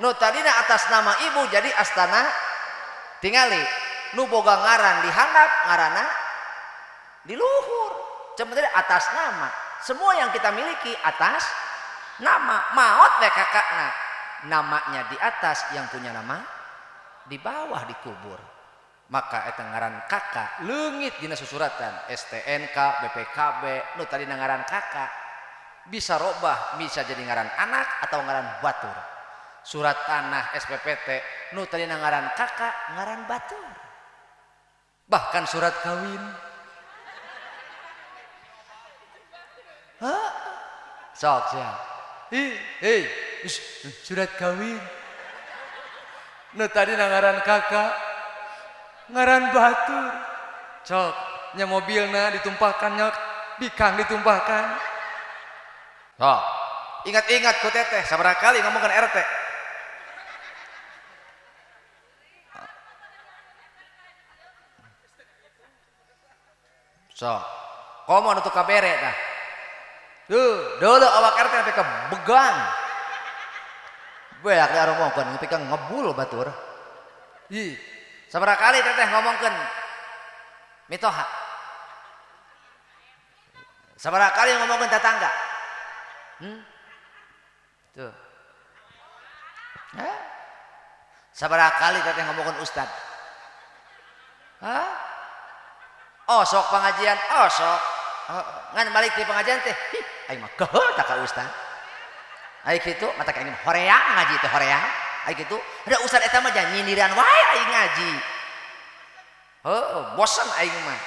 Nu tadina atas nama ibu jadi astana tingali. Nu boga ngaran di handap ngaranna di luhur. Sebenarnya atas nama. Semua yang kita miliki atas nama. Maot we kakakna. Namanya di atas, yang punya nama di bawah dikubur. Maka eta ngaran kakak leungit dina susuratan STNK, BPKB, nu tadina ngaran kakak bisa robah, bisa jadi ngaran anak atau ngaran batur. Surat tanah SPPT nu tadina ngaran kakak ngaran batur. Bahkan surat kawin. Hah? Sok sia. Hei, surat kawin. Nu tadina ngaran kakak ngaran batur. Cok, nya mobilna ditumpahkan, nya bikang ditumpahkan. Sok, ingat-ingat ku teteh sabaraha kali ngomongkeun RT. Sok, komo nu kabere tah. Tuh, dulu awak RT sampai ke begang. Beak diaromongkeun nepi ka ngebul batur. Ih, sabaraha kali teteh ngomongkeun mitoha. Sabaraha kali ngomongkeun tetangga. Tuh. Hah? Sabaraha kali teteh ngomongkeun ustad. Hah? Oh sok pengajian, oh sok. Oh, ngan balik di pengajian teh, hi, aing mah geheul tak ka ustad. Aing kitu mata ka aing hoream ngaji teh hoream. Aing kitu, da ustad eta mah nyindiran wae aing ngaji. Heuh, bosen aing mah.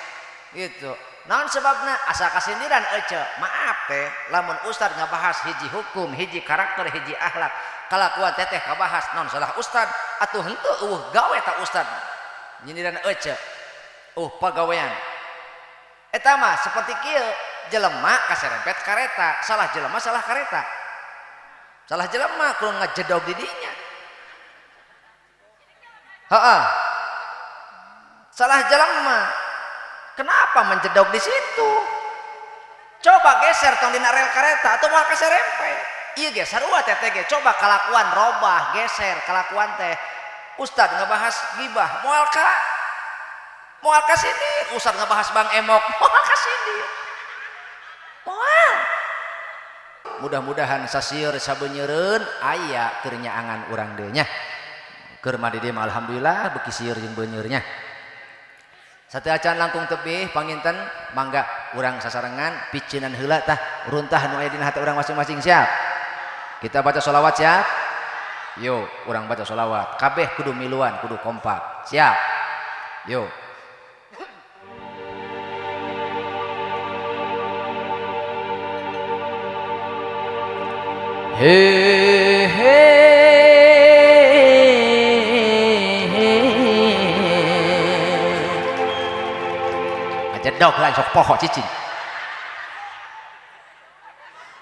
Gitu. Naon sebabna? Asa kasindiran ece. Maaf teh, lamun ustad ngabahas hiji hukum, hiji karakter, hiji akhlak, kalakuan teteh kabahas naon salah ustad atuh henteu eueuh gawe ta ustad. Nyindiran ece. Pagawean. Eta mah seperti kieu, jelema kaserempet kareta, salah jelema salah kareta. Salah jelema kudu ngajedog di dinya. Heeh. Salah jelema. Kenapa menjedog di situ? Coba geser tong dina rel kareta atau moal kaserempet. Ieu ge sarua teteh ge, coba kalakuan robah, geser kalakuan teh. Ustad ngebahas gibah, moal ka moal ka sini. Ustad ngebahas Bang Emok, moal ka sini. Moal. Mudah-mudahan sasieur sabeunyereun aya keur nyaangan urang deui nya. Keur mah di dieu mah alhamdulillah beuki sieur jeung beunyeurnya. Sateuacan langkung tebih panginten mangga urang sasarengan picinan heula tah runtah nu aya dina hati urang masing-masing siap. Kita baca sholawat siap? Yo, urang baca sholawat. Kabeh kudu miluan, kudu kompak. Siap? Yo. He he aja dog lah sok poho cicing.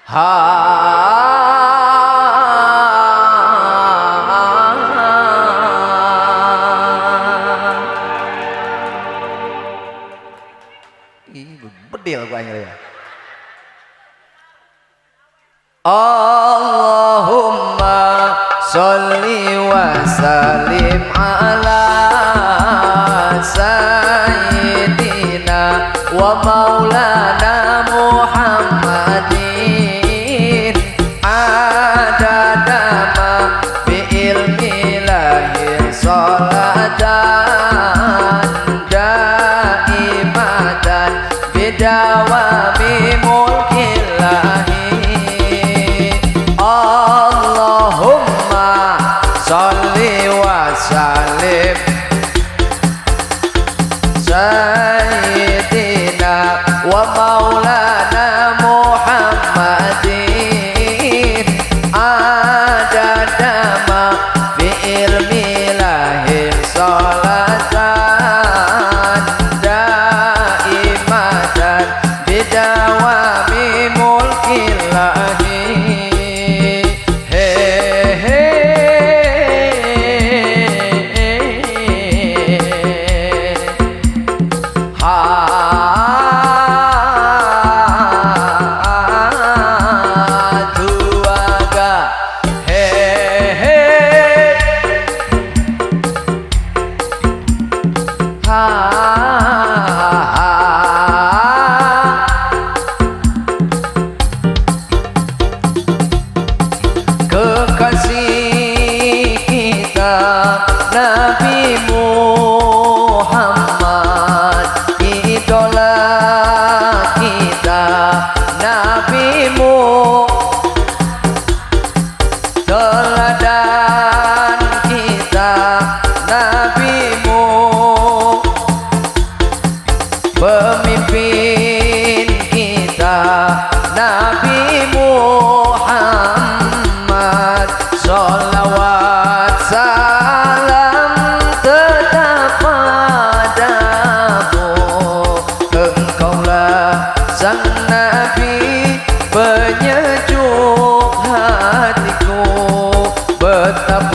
Ha ih bedil gua aing ya. Allahumma sholli wa sallim ala sayyidina wa maulana Muhammadin adada ma bi ilmillahi sholatan daimatan bidawami mulkillahi. Allahumma sholli wa sallim sayyidina wa maulana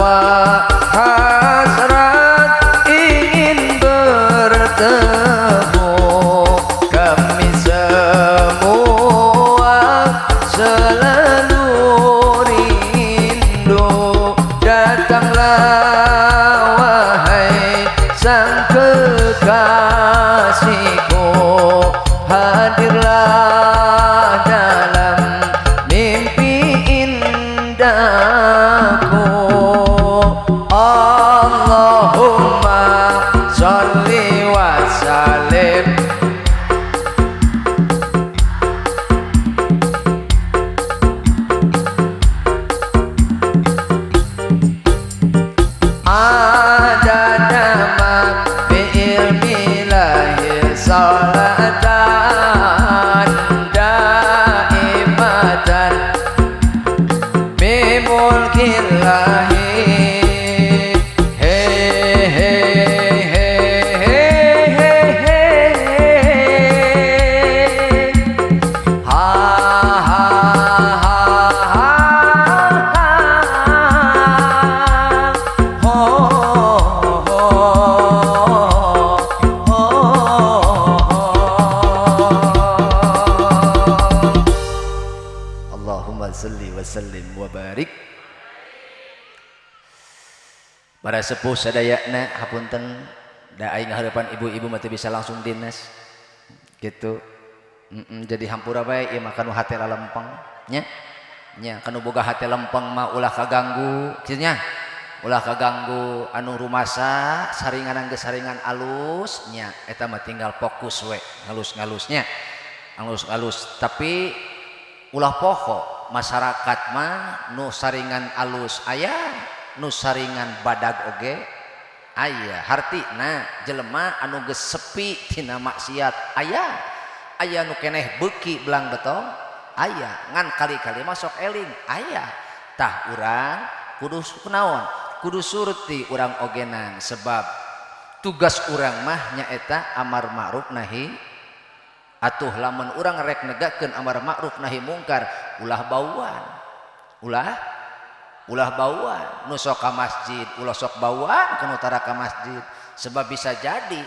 Tanpa hasrat ingin bertemu, kami semua selalu rindu. Datanglah wahai sang kekasihku, hadirlah dalam mimpi indahku. Allahumma sholli wa sallim. Ada ma fi ilmillahi salatan daimatan bi mulkillahi. He he he he he he. Ha ha ha ha ha. Ho ho ho ho. Allahumma salli wa sallim wa barik. Para sepuh sadayana hapunten da aing ngahareupan ibu-ibu mah teu bisa langsung dinas gitu. Jadi hampura bae ieu mah kanu hate lalempeng nya. Nya kanu boga hate lempeng mah ulah kaganggu kitu nya. Ulah kaganggu anu rumasa saringan geus saringan alus nya eta mah tinggal fokus we ngalus-ngalusnya. Alus-alus tapi ulah poho masyarakat mah nu saringan alus aya, nu saringan badag oge aya. Hartina jelema anu geus sepi tina maksiat aya, aya nu keneh beuki belang betong aya, ngan kali-kali mah sok eling aya. Tah urang kudu kunaon? Kudu surti urang ogenan sebab tugas urang mah nyaeta amar ma'ruf nahi. Atuh lamun urang rek negakeun amar ma'ruf nahi mungkar ulah bauan. Ulah bauan nu sok ka masjid, ulah sok bauan ka nu tara ka masjid sebab bisa jadi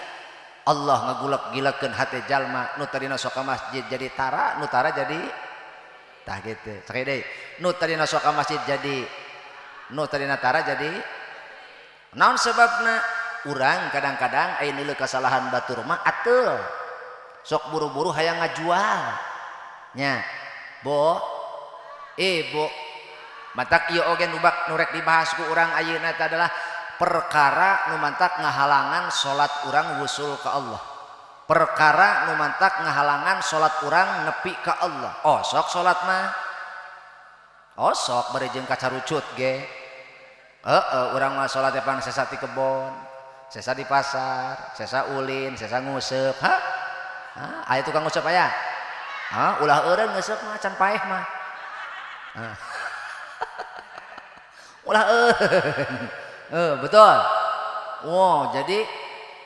Allah ngagulek-gilekeun hate jalma nu tadina sok ka masjid jadi tara, nu tara jadi tah kitu. Sakali deui, nu tadina sok ka masjid jadi nu tadina tara jadi naon sebabna? Urang kadang-kadang aya nilai kesalahan batur mah ateul. Sok buru-buru hayang ngajual nya. Bo, bo matak ieu oge nu bak nu rek dibahas ku urang ayeuna teh adalah perkara nu mantak ngahalangan salat urang wusul ka Allah. Perkara nu mantak ngahalangan salat urang nepi ka Allah. Oh sok salat mah. Oh sok bari jeung kacarucut ge. Heeh, urang mah salat teh pang sesa di kebon, sesa di pasar, sesa ulin, sesa nguseup. Hah? Hah? Aya tukang nguseup aya? Hah? Ulah eureun nguseup mah can paeh mah. Hah. Ulah eureun. Betul. Wow, jadi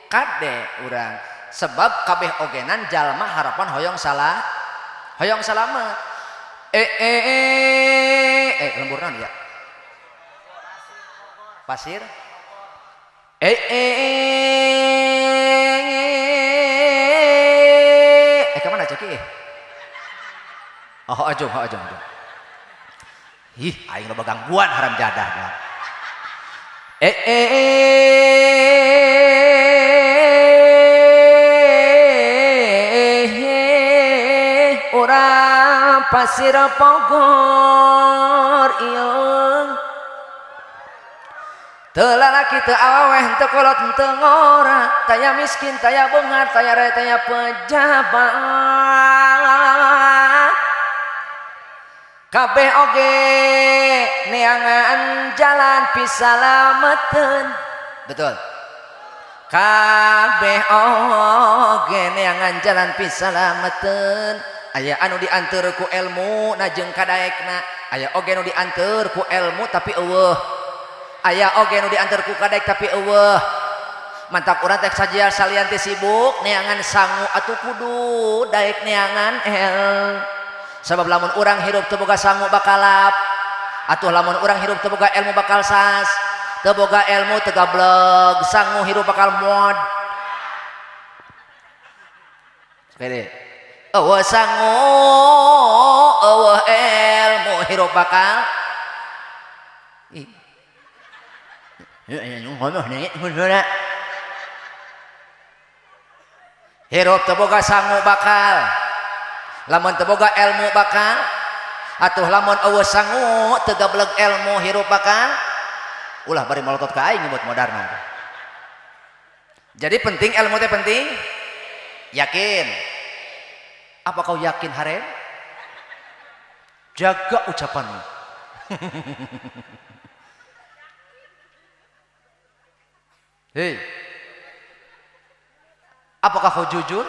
kade urang sebab kabeh ogenan jalma harapan hoyong salah, hoyong salamet. Lembur naon ya? Pasir. Kemana ceki? Oh, ajung, ajung, ajung. Ih, aing loba gangguan haram jadah dah. Urang pasir Bogor ieu. Teu lalaki teu aweh teu kolot teu ngora, taya miskin taya beunghar taya raya taya pejabat. Kabeh oge neangan jalan pisalameteun. Betul. Kabeh oge neangan jalan pisalameteun. Aya anu dianteur ku ilmu na jeung kadaekna, aya oge nu dianteur ku ilmu tapi eueuh. Aya oge nu dianteur ku kadaek tapi eueuh. Mantap urang teh sajia salian teh sibuk neangan sangu atuh kudu daek neangan el. Sebab lamun urang hirup teu boga sangu bakal lap, atuh lamun urang hirup teu boga ilmu bakal sas. Teu boga ilmu teu gablek sangu hirup bakal mod. Sekali eueuh sangu eueuh ilmu hirup bakal hirup teu boga sangu bakal lamun teu boga ilmu bakal atuh lamun eueuh sangu teu gablek ilmu hirup bakal ulah bari molotot ka aing nyebut modarna. Jadi penting ilmu teh penting. Yakin? Apa kau yakin Harem? Jaga ucapanmu. Hei, apakah kau jujur?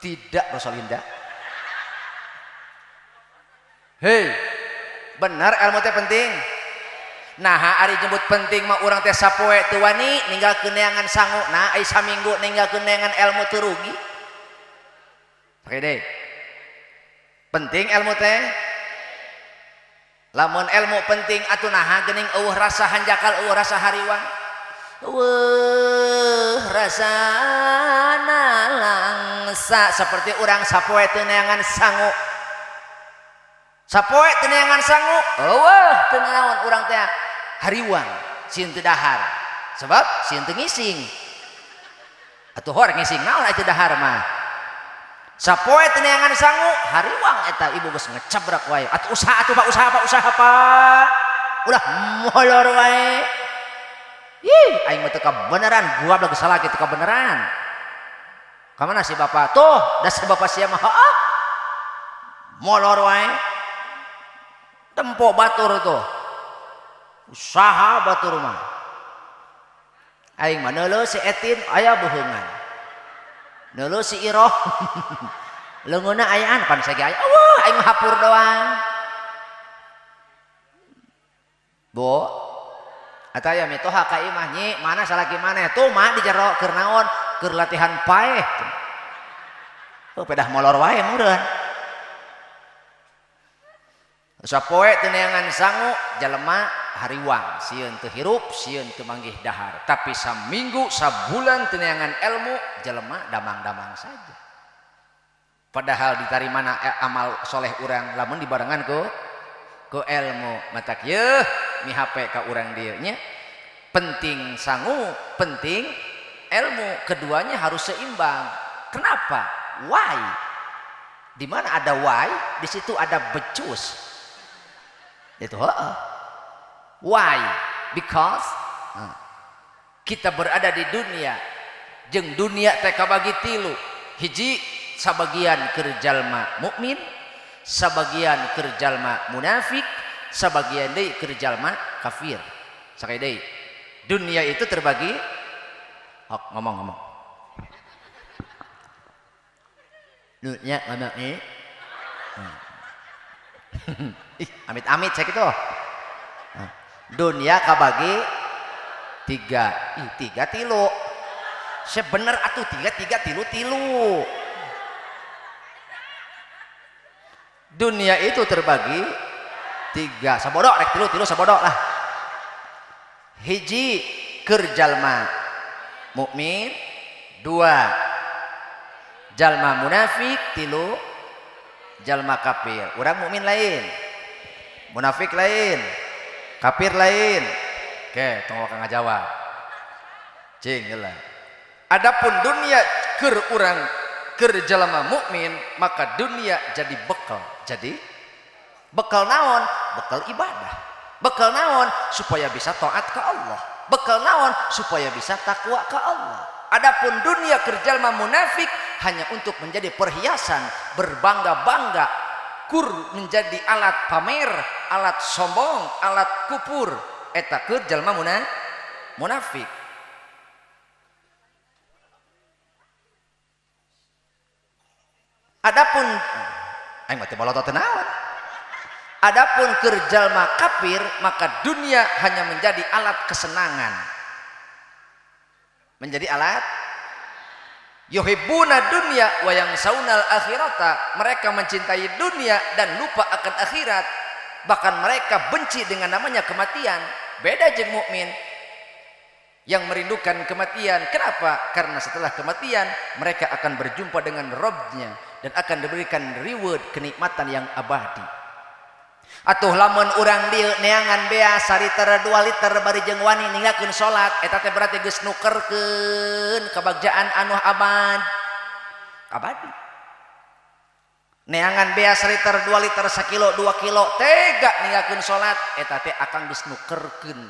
Tidak, Rosalinda. Hei, benar ilmu teh penting. Nah, ari nyebut penting mah urang teh sapoe teu wani ninggalkeun neangan sangu. Nah, ai saminggu ninggalkeun neangan ilmu teu rugi. Oke deh. Penting ilmu teh. Lamun ilmu penting atuh naha geuning eueuh rasa hanjakal, eueuh rasa hariwang. Eueuh rasa nalangsa seperti urang sapoe teu neangan sangu. Sapoe teu neangan sangu, eueuh teu naon urang teh hariwang, sieun teu dahar. Sebab sieun teu ngising. Atuh hor ngising naon atuh dahar mah. Sapoe teu neangan sangu, hariwang eta ibu geus ngecabrak wae. Atuh usaha atuh Pak, usaha Pak, usaha Pak. Ulah molor wae. Ih, aing mah teu kabeneran, gua geus salah kitu kabeneran. Ka mana si bapak? Tuh, da si bapak sia mah heuh. Molor wae. Tempo batur tuh. Usaha batur mah. Aing mah neuleuh si Etin aya beuheungan. Neuleuh si Iroh. Leungeunna ayaan pan sage aya. Eueuh, aing mah hapur doang. Bu, ataya mitoha ka imah nyi, mana salaki maneh? Tuh mah di jero keur naon? Keur latihan paeh. Oh, pedah molor wae meureun. Sapoe teu neangan sangu jelema hariwang, sieun teu hirup, sieun teu manggih dahar. Tapi saminggu, sabulan teu neangan ilmu, jelema damang-damang saja. Padahal ditarimana amal soleh urang lamun dibarengan ku ilmu. Matak yeuh mi HP ka urang dieu nya. Penting sangu, penting ilmu, keduanya harus seimbang. Kenapa? Why? Di mana ada why, di situ ada becus. Itu why? Because kita berada di dunia, jeung dunia teh kabagi tilu. Hiji sabagian keur jalma mukmin, sabagian keur jalma munafik, sabagian deui keur jalma kafir. Sakali deui, dunia itu terbagi. Ok, ngomong-ngomong. Dunia ngomong nih. Ih, amit-amit saya gitu. Dunia kabagi tiga. Ih, tiga tilu. Sebener atuh tiga tiga tilu tilu. Dunia itu terbagi tiga. Sabodok rek tilu tilu sabodok lah. Hiji keur jalma mukmin, dua jalma munafik, tilu jalma kafir. Urang mukmin lain, munafik lain, kafir lain. Oke, tong waka ngajawab. Cing heula. Adapun dunia keur urang keur jalma mukmin, maka dunia jadi bekal. Jadi bekal naon? Bekal ibadah. Bekal naon? Supaya bisa taat ke Allah. Bekal naon? Supaya bisa takwa ke Allah. Adapun dunia keur jalma munafik hanya untuk menjadi perhiasan, berbangga-bangga, kur menjadi alat pamer, alat sombong, alat kupur. Eta keur jalma munafik. Adapun aing mah teu balotot teu naon. Adapun keur jalma kafir, maka dunia hanya menjadi alat kesenangan. Menjadi alat yuhibbuna dunya wa yansaunal akhirata. Mereka mencintai dunia dan lupa akan akhirat. Bahkan mereka benci dengan namanya kematian. Beda jeung mukmin yang merindukan kematian. Kenapa? Karena setelah kematian mereka akan berjumpa dengan Rabbnya dan akan diberikan reward kenikmatan yang abadi. Atuh lamun urang dieu neangan bea saliter 2 liter bari jeung wani ninggalkeun salat, eta teh berarti geus nukerkeun kebagjaan anu abad. Abadi. Neangan bea saliter 2 liter sakilo 2 kilo tega ninggalkeun salat, eta teh akang geus nukerkeun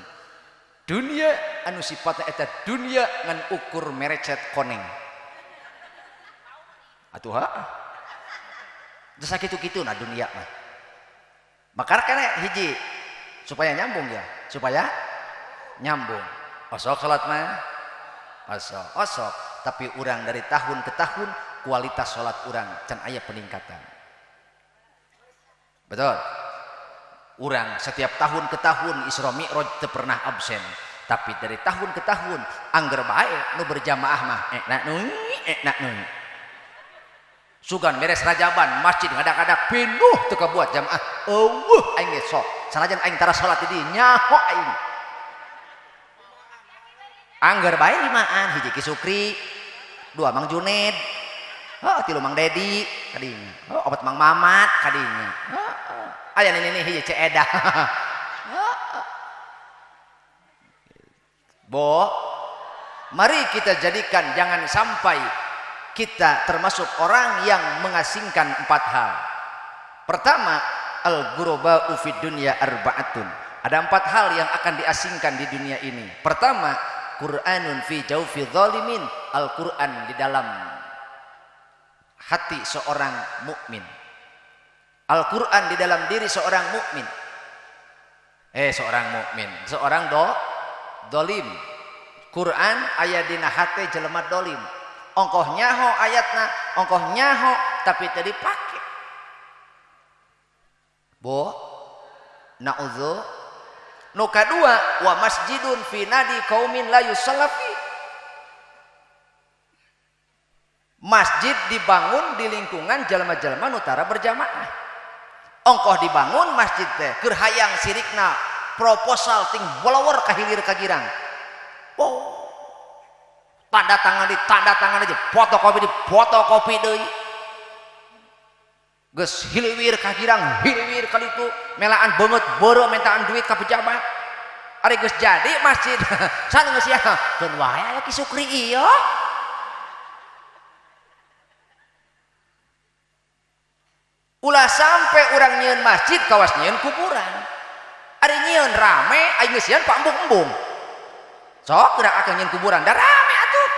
dunia anu sifatna eta dunia ngan ukur merecet koneng. Atuh ha? Geus sakitu-kitu na dunia mah. Maka karena hiji supaya nyambung ya, supaya nyambung. Osok salat mah, osok, osok. Tapi urang dari tahun ke tahun kualitas salat urang can aya peningkatan. Betul. Urang setiap tahun ke tahun Isra Mi'raj teu pernah absen. Tapi dari tahun ke tahun angger bae nu berjamaah mah enak nu, enak nu. Sugan beres rajaban masjid ngadak-ngadak pinuh teu kabuat jamaah. Eueuh aing ge sok. Sanajan aing tara salat di dieu nyaho aing. Angger bae limaan, hiji Ki Sukri, 2 Mang Juned, heuh 3 Mang Dedi kadinya, heuh 4 Mang Mamat kadinya. Heuh aya nini hiji Ceu Edah. Bo, mari kita jadikan jangan sampai kita termasuk orang yang mengasingkan 4 hal. Pertama, al-ghuraba'u fid dunya arba'atun. Ada 4 hal yang akan diasingkan di dunia ini. Pertama, Qur'anun fi jawfi zalimin, Al-Qur'an di dalam hati seorang mukmin. Al-Qur'an di dalam diri seorang mukmin. Seorang mukmin, seorang dolim. Qur'an aya dina hate jelema dolim. Ongkoh nyaho ayatna, ongkoh nyaho tapi teu dipake. Bo, na'udzu. Nu kadua, wa masjidun fi nadi qaumin la yusallafi. Masjid dibangun di lingkungan jelema-jelema nu tara berjamaah. Ongkoh dibangun masjid teh keur hayang sirikna proposal ting bolower ka hilir ka girang. Oh. Tanda tangan di tanda tangan aja, fotokopi di fotokopi deui. Geus hiliwir ka girang, hiliwir ka ditu, melaan beungeut beureum mintaan duit ka pejabat. Ari geus jadi masjid. San geus ya, keun wae aya Ki Sukri ieu. Ulah sampai urang nyieun masjid kawas nyieun kuburan. Ari nyieun rame, ari geus sieun paembung-embung. Sok gerak akeh nyieun kuburan, da rame atuh.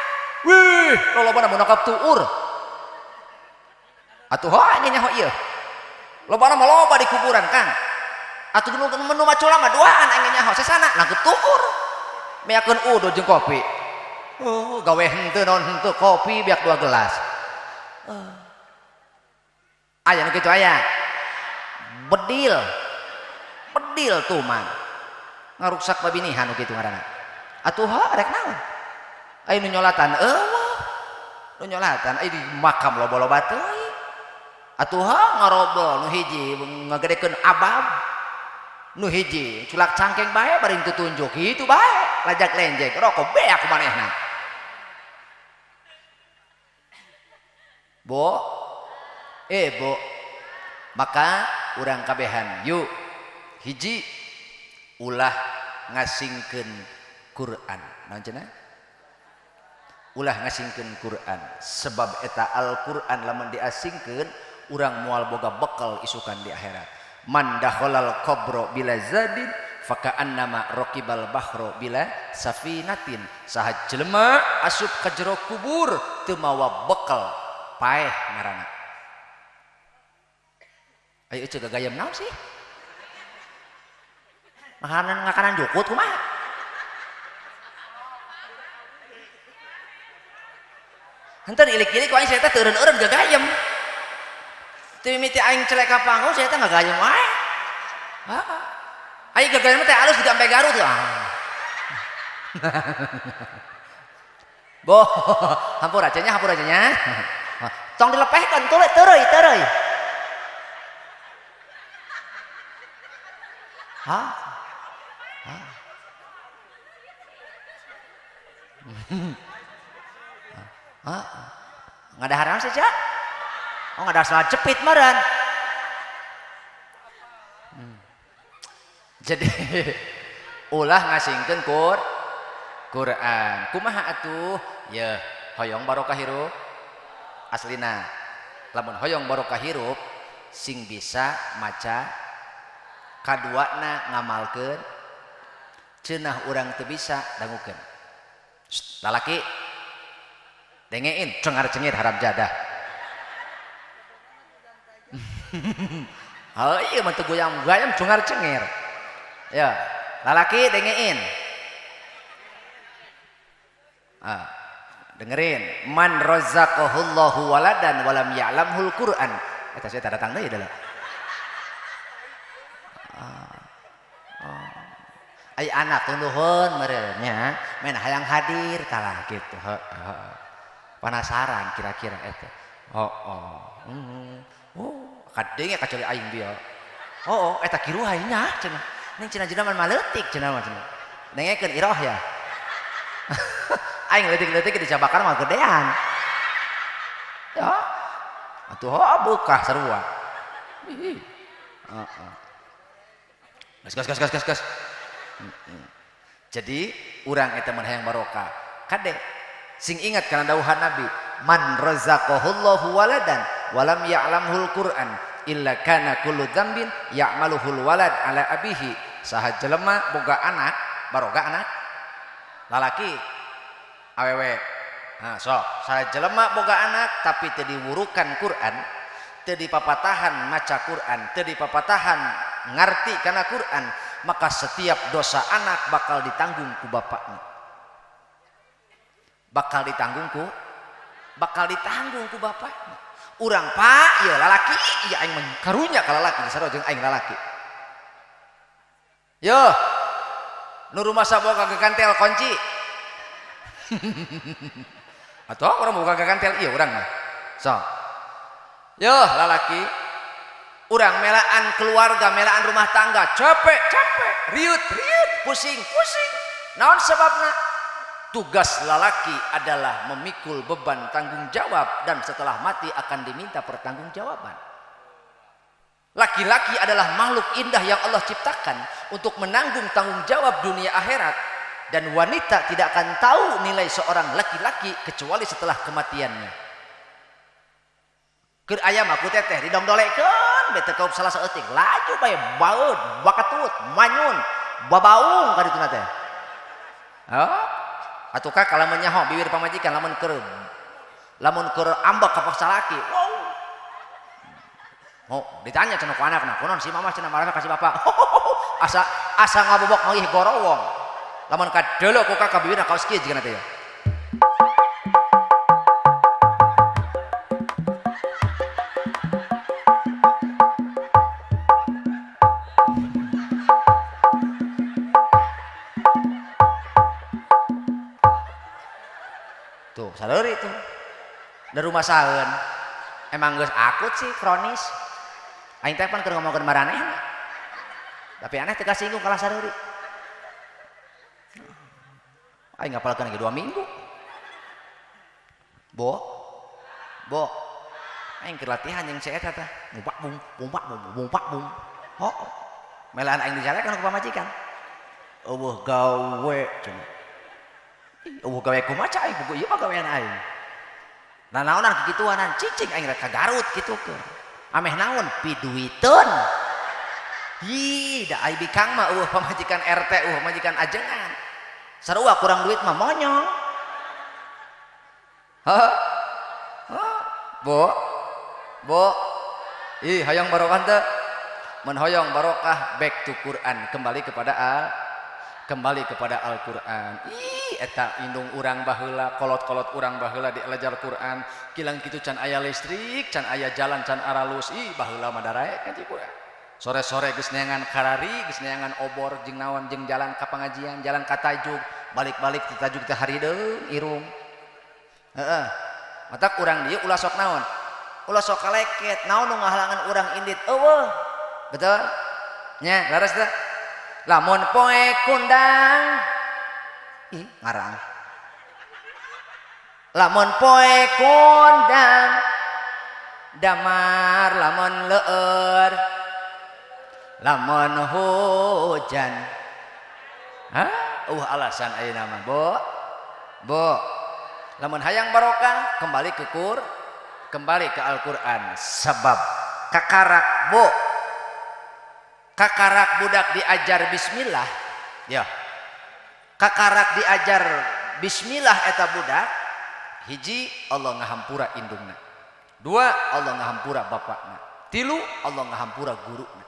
Wih, lolobana mun nangkap tuur. Atuh ho nya nyaho ieu. Lobana mah loba di kuburan, Kang. Atuh nu menu macula mah duaan aing nyaho sesana nangkep tuur. Meakeun udo jeung kopi. Oh, gawe henteu naon henteu kopi biak 2 gelas. Aya nu kitu aya. Bedil. Bedil tuh man. Ngaruksak babinihan nu kitu ngaranna. Atuh ha rek naon? Aya nu nyolatan eueuh. Nu nyolatan aya di makam loba-loba teuing. Atuh ha ngarobrol nu hiji ngagedekeun abab. Nu hiji culak cangkeng bae bari tutunjuk kitu bae lajak lenjek rokok beak manehna. Bo, bo, maka urang kabehan yuk hiji ulah ngasingkeun Quran. Naon cenah? Ulah ngasingkeun Quran sebab eta Al-Quran lamun diasingkeun urang moal boga bekal isukan di akhirat. Man dakhalal qabra bila zadin faka'annama raqibal bahra bila safinatin. Saha jelema asup ka jero kubur teu mawa bekal paeh ngaranna. Ayo ceu gagayam naon sih? Makanan ngakanan jukut kumaha? Henteu diilik-ilik ku aing saya teh teu eureun-eureun gagayam. Teu mimiti aing celek ka panggung saya teh ngagayam wae. Heeh. Aing gagayam teh alus digampe Garut tuh. Boh, hampura cenah, hampura cenah. Tong dilepehkeun tuluy teureui teureui. Hah? Hah? Ngadahar naon sih, Cak? Oh, ngadahar salah cepit meureun. Jadi ulah ngasingkeun Quran. Kumaha atuh? Yeuh, hoyong barokah hirup. Aslina. Lamun hoyong barokah hirup sing bisa maca, kaduana ngamalkeun, cenah urang teu bisa dangukeun. Lalaki dengein cengar cengir haram jadah. Oh iya mah teu goyang-goyang cengar cengir. Ya, lalaki dengein. Ah, dengerin man razaqahullahu waladan walam ya'lamhul Qur'an. Eta saya datang deui adalah. Ai anak nuhun meureun nya, main hayang hadir kalah gitu. Heeh. Penasaran kira-kira eta. Oh. Oh, kadenge kecuali aing bieu. Oh, eta kiruhai nya cenah. Ning cenah jelema mah leutik cenah mah cenah. Dengekeun iroh ya. Aing leutik-leutik dicabakan mah gedean. Ya. Atuh oh beukah sarua. Heeh. Gas gas gas gas gas. Jadi urang eta mun hayang barokah. Kade sing ingat kana dawuhan Nabi, man razaqahullahu waladan walam ya'lamhul Qur'an illa kana kullu dzambin ya'maluhul walad ala abihi. Saha jelema boga anak, baroga anak lalaki awewe. Nah, sok saha jelema boga anak tapi teu diwurukan Quran, teu dipapatahan maca Quran, teu dipapatahan ngarti kana Quran, maka setiap dosa anak bakal ditanggung ku bapaknya. Bakal ditanggung ku bapaknya. Urang pak ieu lalaki, ieu aing mah karunya ka lalaki sarua jeung aing lalaki. Yo, nu rumasa boga gegantel kunci. Atau orang boga gegantel ieu urang mah. So. Yo lalaki, urang melaan keluarga, melaan rumah tangga, capek, capek, riut, riut, pusing, pusing. Naon sebabna? Tugas lalaki adalah memikul beban tanggung jawab dan setelah mati akan diminta pertanggungjawaban. Laki-laki adalah makhluk indah yang Allah ciptakan untuk menanggung tanggung jawab dunia akhirat, dan wanita tidak akan tahu nilai seorang laki-laki kecuali setelah kematiannya. Keur aya mah ku teteh didongdolekeun bete kaup salah saeutik laju bae baeud bakatut manyun babaung ka dituna teh. Oh, atuh ka lamun nyaho bibir pamajikan lamun keur ambek ka salaki. Wow. Oh, ditanya cenah ku anakna, kunaon si mama cenah marah ka si bapak. Asa asa ngabobok manggih gorowong. Lamun kadelok ku ka bibirna kaos kieu jigana teh. Tuh, saleuri tuh. Da rumah saeun. Emang geus akut sih kronis. Aing teh pan keur ngomongkeun maranehna. Tapi aneh teu kasinggung kalah sareuri. Aing ngapalkeun lagi 2 minggu. Bo. Bo. Aing keur latihan jeung si eta teh. Bumpak bung, bumpak bung, bumpak bung. Ho. Melaan aing dicalekan ku pamajikan. Eueuh gawe cenah. Eueuh gawe kumaha aing buku ieu mah gawean aing. Nah naonan kikituanan cicing aing rek ka Garut kitu keur. Ameh naon piduiteun. Hi, da ai bikang mah eueuh pamajikan RT, eueuh pamajikan ajengan. Sarua kurang duit mah monyong. Hah? Hah? Bo. Bo. Ih, hayang barokah teu? Mun hoyong barokah back to Quran, kembali kepada Al-Qur'an. Ih, eta indung urang baheula, kolot-kolot urang baheula diajar Quran, kilang kitu can aya listrik, can aya jalan, can aralus. Ih, baheula mah daraek ngaji Quran. Sore-sore geus neangan karari, geus neangan obor jeung naon jeung jalan ka pangajian, jalan ka tajuk, balik-balik ti tajuk teh harideung irung. Heeh. Matak urang dieu ulah sok naon? Ulah sok kaleket, naon nu ngahalangan urang indit? Eueuh. Betul? Nya, laras teh. Lamun poe kundang, ih ngarang. Lamun poe kondang damar lamun leur lamun hujan. Hah? Alasan ayeuna mah, Bo. Bo. Lamun hayang barokah kembali ke Qur, kembali ke Al-Qur'an. Sebab kakarak, Bo. Kakarak budak diajar bismillah, ya. Kakarak diajar bismillah eta budak, hiji Allah ngahampura indungna. Dua, Allah ngahampura bapakna. Tilu, Allah ngahampura guruna.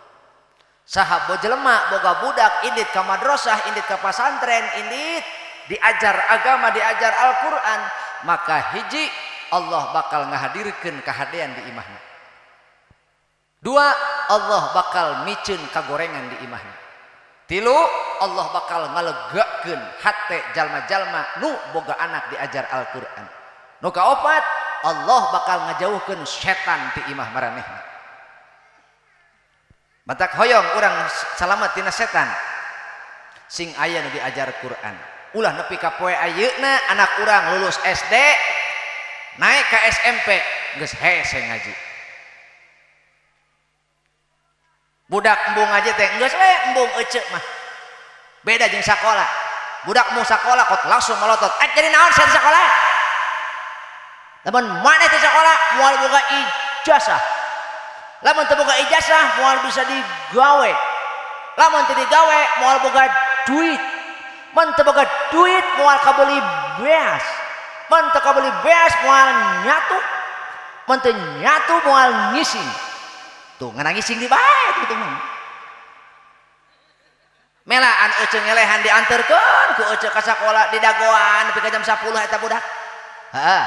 Saha bo jelema boga budak indit ka madrasah, indit ka pasantren, indit diajar agama, diajar Al-Qur'an, maka hiji Allah bakal ngahadirkeun kahadean di imahna. Dua, Allah bakal miceun kagorengan di imahna. Tilu, Allah bakal ngalegakeun hate jalma-jalma nu boga anak diajar Al-Qur'an. Nu kaopat, Allah bakal ngajauhkeun setan ti imah maranehna. Matak hoyong urang salamat tina setan. Sing aya nu diajar Quran. Ulah nepi ka poe ayeuna anak urang lulus SD naik ka SMP geus hese ngaji. Budak embung ngaji teh geus we embung eceu mah. Beda jeung sakola. Budak embung sakola kot langsung melotot. Eh jadi naon sia sakola? Lamun maneh teh sakola moal boga ijazah. Lamun teu boga ijazah moal bisa digawe. Lamun teu digawe moal boga duit. Mun teu boga duit moal kabeli beas. Mun teu kabeli beas moal nyatu. Mun teu nyatu moal ngising. Tuh ngana ngising di bae kitu mah. Melaan eceu ngelehan dianterkeun ku eceu ka sakola di dagoan nepi ka jam 10 eta budak. Heeh.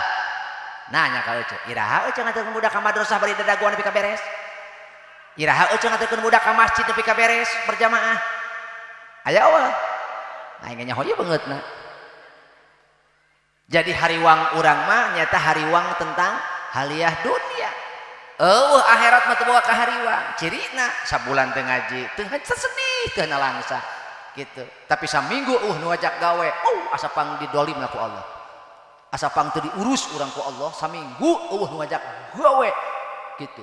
Nanya ka eceu, iraha eceu nganterkeun budak ka madrasah bari dadagoan nepi ka beres? Iraha eceu nganterkeun budak ka masjid nepi ka beres berjamaah? Aya eueuh. Aing nyaho ieu beungeutna. Jadi hariwang urang mah nyata hariwang tentang haliah dunia. Eueuh akhirat mah teu boga kahariwang. Cirina sabulan teu ngaji, teu sedih, teu nalangsa gitu. Tapi saminggu nu ngajak gawe, asa pang didolimna ku Allah. Asa pang teu diurus urang ku Allah, saminggu eueuh nu ngajak gawe gitu.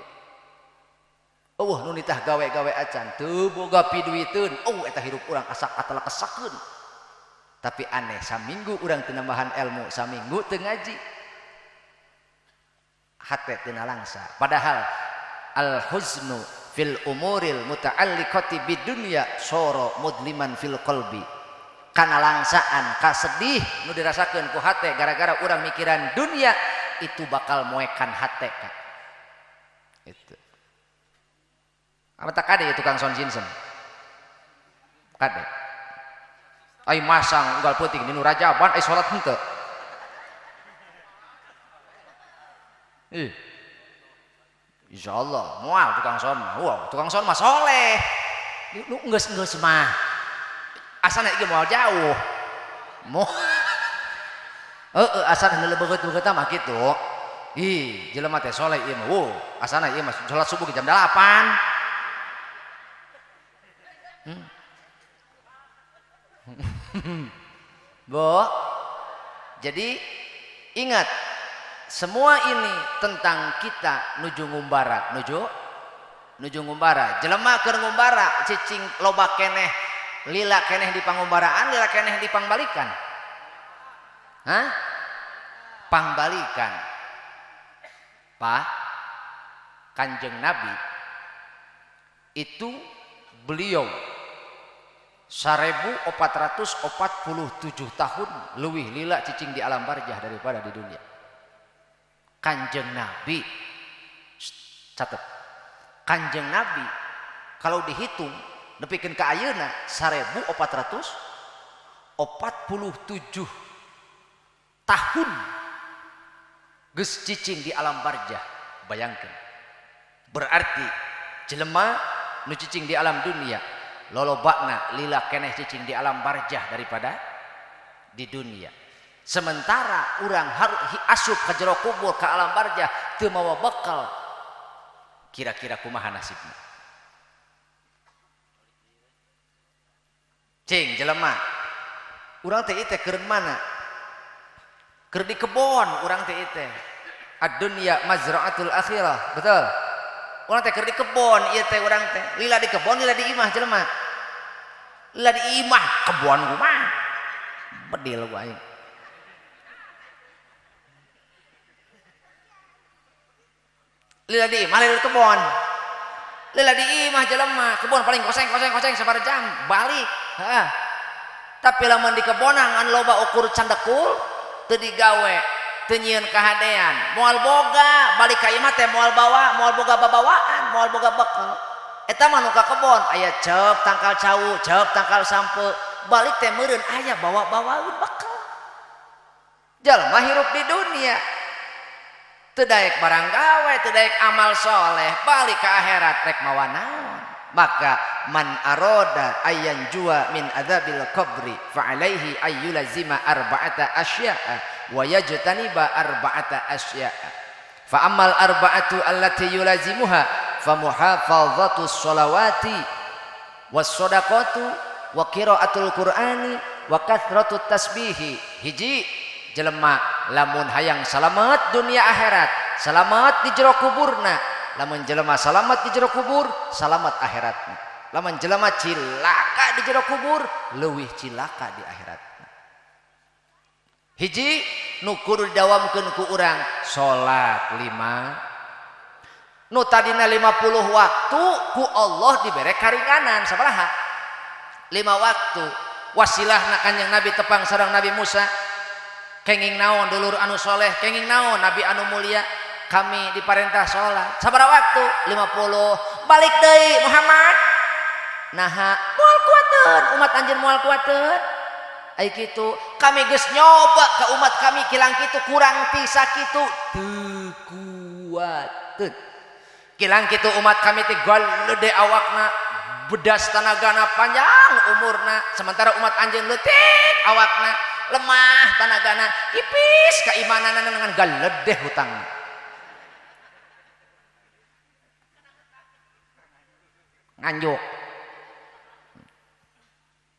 Eueuh nu nitah gawe-gawe acan, teu boga piduiteun, eta hirup urang asa katela kesakeun. Tapi aneh, saminggu urang teu nambahan ilmu, saminggu teu ngaji. Hate teu nalangsa. Padahal al huznu fil umuril muta'alliqati bidunya soro mudliman fil qalbi. Kana langsaan, kasedih nu dirasakeun ku hate gara-gara urang mikiran dunia itu bakal moekan hate ka. Itu. Apa tak kade tukang sound system? Kade. Ai masang unggal peuting di nu rajaban ai salat henteu. Ih. Insyaallah moal tukang sound mah. Wow, tukang sound mah soleh. Nu geus-geus mah. Asana ieu moal jauh. Moal. Heeh, asana nu leubeut-leubeut mah kitu. Ih, jelema teh soleh ieu mah. Wow, asana ieu mah salat subuh jam 8. Bo, jadi ingat semua ini tentang kita nuju ngumbara, nuju ngumbara. Jelema keur ngumbara cicing loba keneh, lila keneh di pangumbaraan, lila keneh di pangbalikan. Hah? Pangbalikan. Pak, Kanjeng Nabi itu beliau 1447 tahun leuwih lila cicing di alam barjah daripada di dunia. Kanjeng Nabi, catat, Kanjeng Nabi kalau dihitung nepikeun ka ayeuna 1447 tahun geus cicing di alam barjah. Bayangkeun, berarti jelema nu cicing di alam dunia lolobakna lila keneh cicing di alam barjah daripada di dunia. Sementara urang harus asup ke jero kubur ke alam barjah teu mawa bekal, kira-kira kumaha nasibna? Cing jelema urang teh ieu teh keur mana? Keur di kebon urang teh teh. Ad-dunya mazra'atul akhirah, betul? Urang teh keur di kebon ieu teh urang teh. Lila di kebon, lila di imah jelema. Lila di imah kebon kumaha? Bedil ku aing. Lila di imah, lila di kebon. Lila di imah jelema, kebon paling koseng-koseng-koseng sabaraha jam balik. Heeh. Tapi lamun di kebonang anu loba ukur candekul teu digawe, teu nyieun kahadean, moal boga balik ka imah teh moal bawa, moal boga babawaan, moal boga bekel. Eta mah nu ka kebon aya ceup tangkal cau, ceup tangkal sampe, balik teh meureun aya bawa-bawaeun bekel. Jelema hirup di dunia teu daek barang gawe, teu daek amal soleh, balik ke akhirat rek mawa naon. Maka man aroda ayyan jua min adzabil qabri fa alaihi ayyulazima arba'ata asya'a wa yajtaniba arba'ata asya'a. Fa ammal arba'atu allati yulazimuha fa muhafazatus sholawati was shadaqatu wa qiraatul qur'ani wa kathratut tasbihi. Hiji jelema lamun hayang salamet dunia akhirat, salamet di jero kuburna. Lamun jelema salamet di jero kubur, salamet akhiratna. Lamun jelema cilaka di jero kubur, leuwih cilaka di akhiratna. Hiji nu kudu didawamkeun ku urang salat 5. Nu tadina 50 waktu ku Allah dibere karinganan sabaraha? 5 waktu. Wasilahna Kanjeng Nabi tepang sareng Nabi Musa. Kenging naon dulur anu soleh, kenging naon nabi anu mulia, kami diparentah sholat sabaraha waktu? 50. Balik deui Muhammad, naha moal kuateun umat anjeun moal kuateun. Ai kitu kami geus nyoba ka umat kami kilang kitu kurang ti sakitu teu kuateun. Kilang kitu umat kami teh galede awakna, bedas tanagana, panjang umurna, sementara umat anjeun leutik awakna, lemah tanagana, ipis keimananana dengan galedeh hutang. Nganjuk.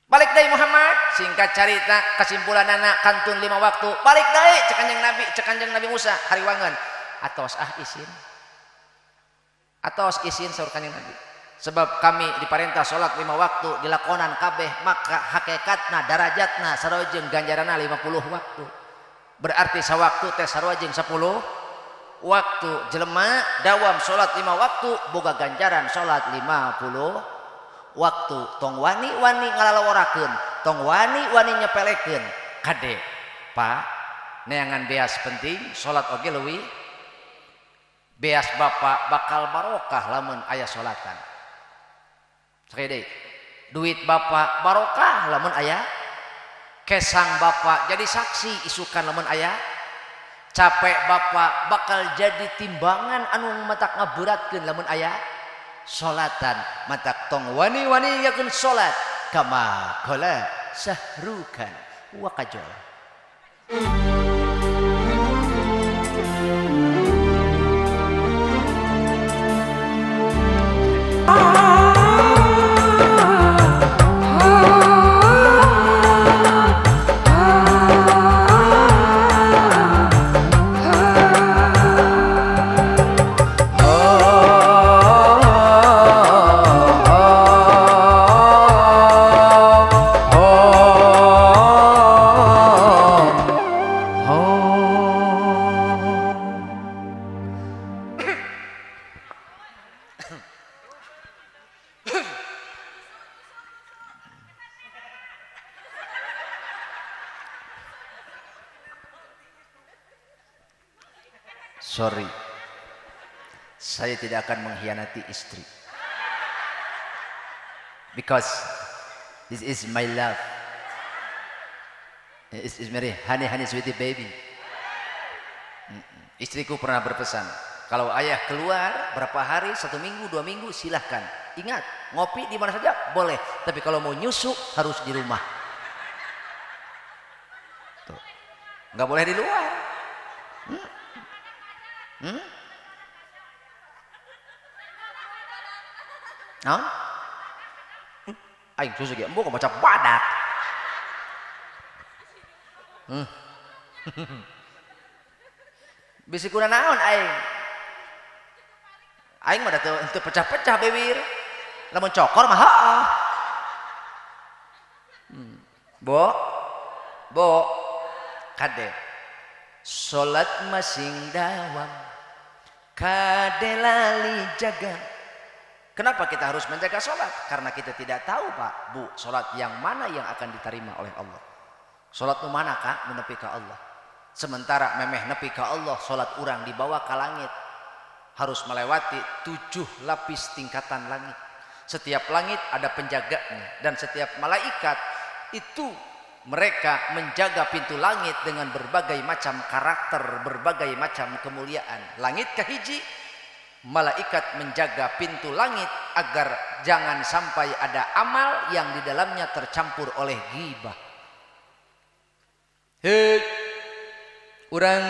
Balik deui Muhammad, singkat carita kesimpulanana kantun 5 waktu. Balik deui cek Kanjeng Nabi, cek Kanjeng Nabi Musa hariwangan. Atos ah isin. Atos isin saur Kanjeng Nabi. Sebab kami diperintah salat 5 waktu dilakonan kabeh, maka hakikatna darajatna sarua jeung ganjaranna 50 waktu. Berarti sawaktu teh sarua jeung 10 waktu. Jelema dawam salat 5 waktu boga ganjaran salat 50 waktu. Tong wani-wani ngalalaworakeun, tong wani-wani nyepelekeun. Kade, Pak, neangan beas penting, salat oge leuwih beas bapak bakal barokah lamun aya salatan. Sekali deui, duit bapak barokah lamun aya, kesang bapak jadi saksi isukan lamun aya, capek bapak bakal jadi timbangan anu matak ngaberatkeun lamun aya salatan. Matak tong wani-wani yakeun salat kama qala sahrukan wa kajol. Sorry, saya tidak akan mengkhianati istri. Because this is my love. This is very honey, honey, sweetie baby. Istriku pernah berpesan, kalau ayah keluar berapa hari, 1 minggu, 2 minggu, silahkan. Ingat, ngopi di mana saja boleh, tapi kalau mau nyusu harus di rumah. Tuh. Nggak boleh di luar. Hmm? Naon? Aing susu ge embung maca badak. Bisi kuna naon aing. Aing mah da teu pecah-pecah bibir. Lamun cokor mah heuh. Bo. Bo. Kade. Salat masing dawam. Kade lali jaga. Kenapa kita harus menjaga salat? Karena kita tidak tahu, Pak, Bu, salat yang mana yang akan diterima oleh Allah. Salat nu mana Kak nu nepi ka Allah. Sementara memeh nepi ka Allah, salat urang dibawa ka langit. Harus melewati 7 lapis tingkatan langit. Setiap langit ada penjaganya dan setiap malaikat itu mereka menjaga pintu langit dengan berbagai macam karakter, berbagai macam kemuliaan. Langit kahiji, malaikat menjaga pintu langit agar jangan sampai ada amal yang di dalamnya tercampur oleh ghibah. Hei, urang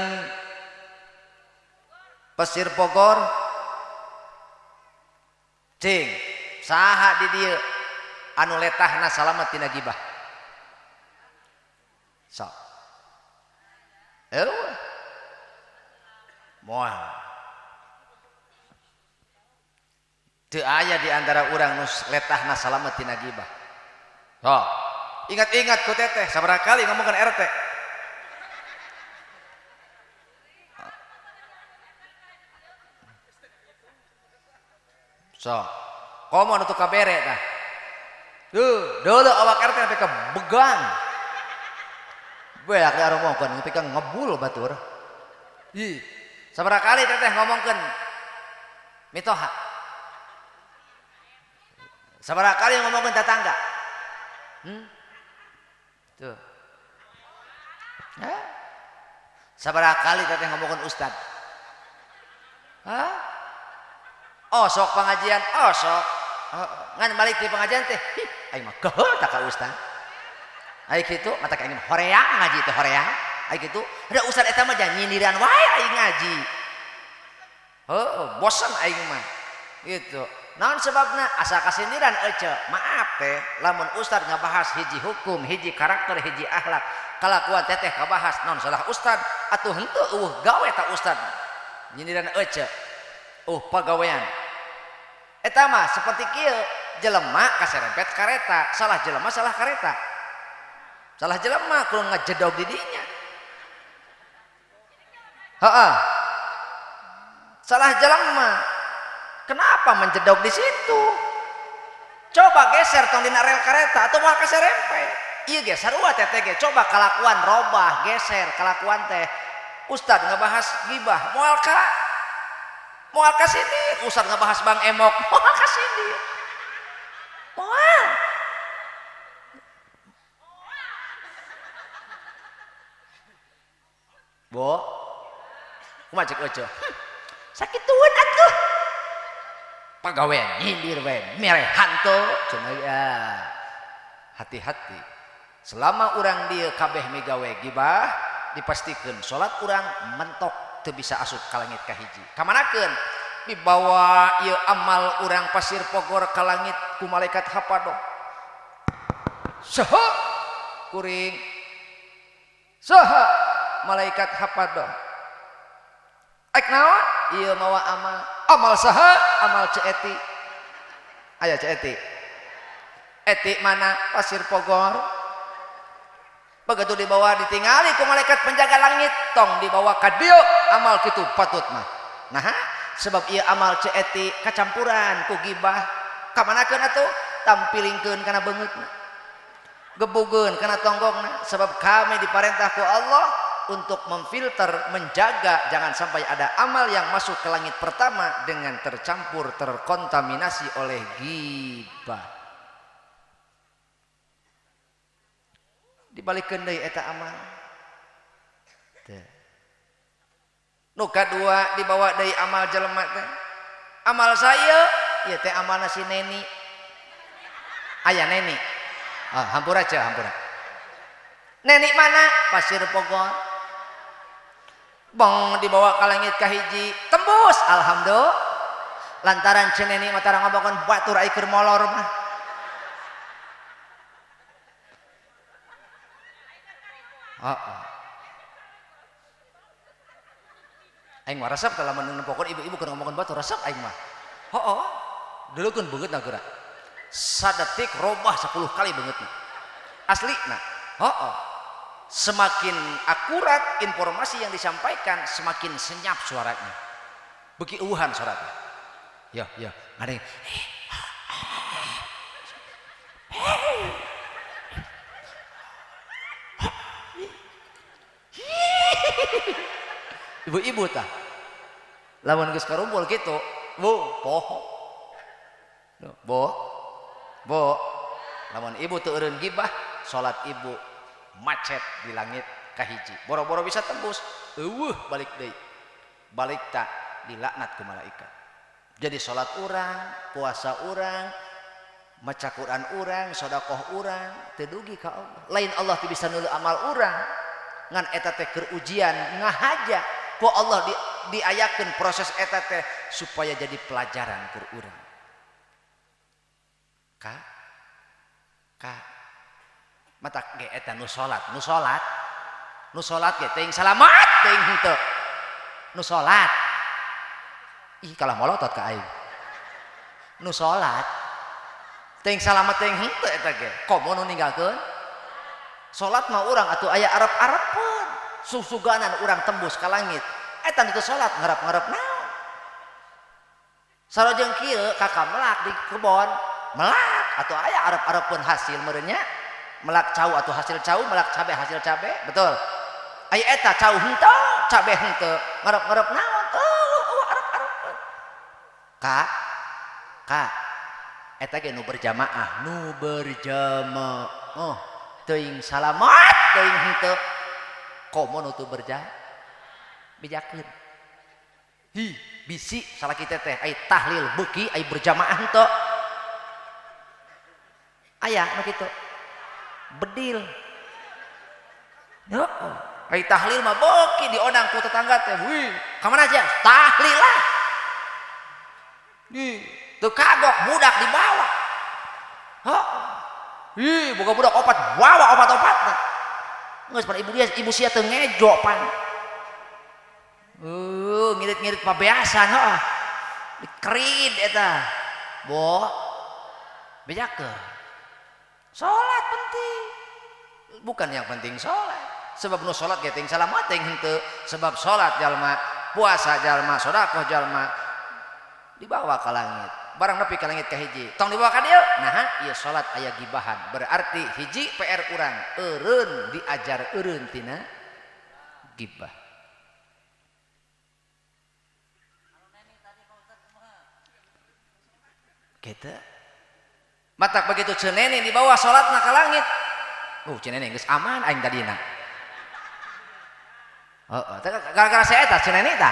Pasir Bogor, cing, saha di dieu anu letahna salamet tina gibah. Sok. Eueuh. Moal. Teu aya di antara urang nu letahna salamet tina gibah. Sok. Ingat-ingat ku teteh sabaraha kali ngomongkeun RT. So, komo nu kabere tah. Duh, deuleu awak RT sampai ka begang. Beak diaromongkeun nepi ka ngebul batur. Ih, sabaraha kali teteh ngomongkeun mitoha. Sabaraha kali ngomongkeun tetangga. Tuh. Hah? Sabaraha kali teteh ngomongkeun ustad. Hah? Oh sok pengajian, oh sok ngan balik di pengajian teh, aing mah geuh tak ka ustad. Aing kitu mata ka aing mah hoream ngaji teh hoream. Aing kitu, da ustad eta mah nyindiran wae aing ngaji. Heuh, bosen aing mah. Gitu. Naon sebabna? Asa kasindiran ece. Maaf teh, lamun ustad ngabahas hiji hukum, hiji karakter, hiji akhlak, kalakuan teteh kabahas naon salah ustad atuh henteu eueuh gawe ta ustad. Nyindiran ece. Pagawean. Eta mah seperti kieu, jelema kaserempet kareta, salah jelema salah kareta. Salah jelema kudu ngajedog di dinya. Heeh. Salah jelema. Kenapa menjedog di situ? Coba geser tong dina rel kareta atau moal kaserempet. Ieu ge sarua teteh ge, coba kalakuan robah, geser kalakuan teh. Ustad ngebahas gibah, moal ka moal ka sini, ustad ngebahas Bang Emok, moal ka sini. Moal. Bo. Kumaha cek eueuh? Sakitueun atuh. Pagawean nyindir we, mere hantu cenah ya. Hati-hati. Selama urang dieu kabeh migawe gibah, dipastikeun salat urang mentok teu bisa asup ka langit kahiji. Kamanakeun? Dibawa ieu amal urang Pasir Pogor ka langit ku malaikat hapadoh. Saha kuring? Saha malaikat hapadoh? Ek naon? Ieu mawa amal. Amal saha? Amal Ceu Eti. Aya Ceu Eti. Eti mana? Pasir Pogor. Begitu dibawa ditingali ku malaikat penjaga langit, tong dibawa ka dieu amal kitu patut mah. Nah, sebab ieu amal Ceu Eti kacampuran ku gibah. Kamanakeun atuh? Tampilingkeun kana beungeutna. Gebugeun kana tonggongna, sebab kami diparentah ku Allah untuk memfilter, menjaga jangan sampai ada amal yang masuk ke langit pertama dengan tercampur, terkontaminasi oleh gibah. Dibalikeun deui eta amal. Teu. Nu kadua dibawa deui amal jelema teh. Amal saya ieu teh amalna si Neni. Aya Neni. Ah, hampura aja, hampura. Neni mana? Pasir Pogor. Bong dibawa ke langit kahiji, tembus alhamdulillah. Lantaran si Neni mah tara ngomongkeun batur ai keur molor mah. Heeh. Aing mah resep teh lamun nempokeun ibu-ibu keur ngomongkeun batur resep aing mah. Hooh, duleukeun beungeutna geura. Sadetik robah 10 kali beungeutna. Aslina. Hooh. Semakin akurat informasi yang disampaikan, semakin senyap suaranya. Beuki eueuhan suaranya. Ya, ya, ngadeng. Ibu-ibu tah. Lamun geus karumpul kitu, bu, poho. Bu. Bu. Lamun ibu teu eureun gibah, salat ibu macet di langit kahiji. Boro-boro bisa tembus, eueuh balik deui. Balik tak dilaknat ku malaikat. Jadi salat urang, puasa urang, maca Quran urang, sedekah urang teu dugi ka Allah. Lain Allah teu bisa neuleuh amal urang. Ngan eta teh keur ujian ngahaja ku Allah diayakeun proses eta teh supaya jadi pelajaran keur urang. Ka ka mata ge eta nu salat, nu salat. Nu salat ge teuing salamat teuing henteu. Nu salat. Ih kalah molotot ka aing. Nu salat teuing salamat teuing henteu eta ge. Komo nu ninggalkeun? Salat mah urang atuh aya arep-arepeun. Susuganan urang tembus ka langit. Eta nu teu salat ngarep-ngarep naon? Sarojeng kieu kakak melak di kebon, melak atuh aya arep-arepeun hasil meureun nya. Melak cau atau hasil cau, melak cabe hasil cabe, betul. Aya eta cau henteu, cabe henteu, ngarep-ngarep naon? Eueuh arep-arepeun. Kak, kak, eta ge nu berjamaah, nu berjamaah. Teuing salamat, teuing henteu. Komo nu teu berjamaah. Bejakeun. Hi, bisi salaki teteh ai tahlil beuki ai berjamaah henteu. Aya nu kitu. Bedil. Heeh. Ai tahlil mah beuki diondang ku tetangga teh. Wih, ka mana aja? Tahlil lah. Ih, teu kagok budak dibawa. Heeh. Ih, boga budak opat, bawa opat-opatna. Geus pan ibu dia, ibu sia teu ngejo pan. Ngirit-ngirit pabeasan heeh. Dikerid eta. Bo. Bejakeun. Salat penting. Bukan yang penting salat. Sebab nu salat ge teuing salamat teuing henteu. Sebab salat jalma, puasa jalma, sedekah jalma dibawa ka langit. Barang nepi ka langit kahiji. Tong dibawa ka dieu. Naha ieu salat aya gibahan. Berarti hiji PR urang eureun diajar eureun tina gibah. Kitu. Matak begitu cenene dibawa salatna ka langit. Cenene geus aman aing tadina. Heeh, gara-gara saya eta cenene tah.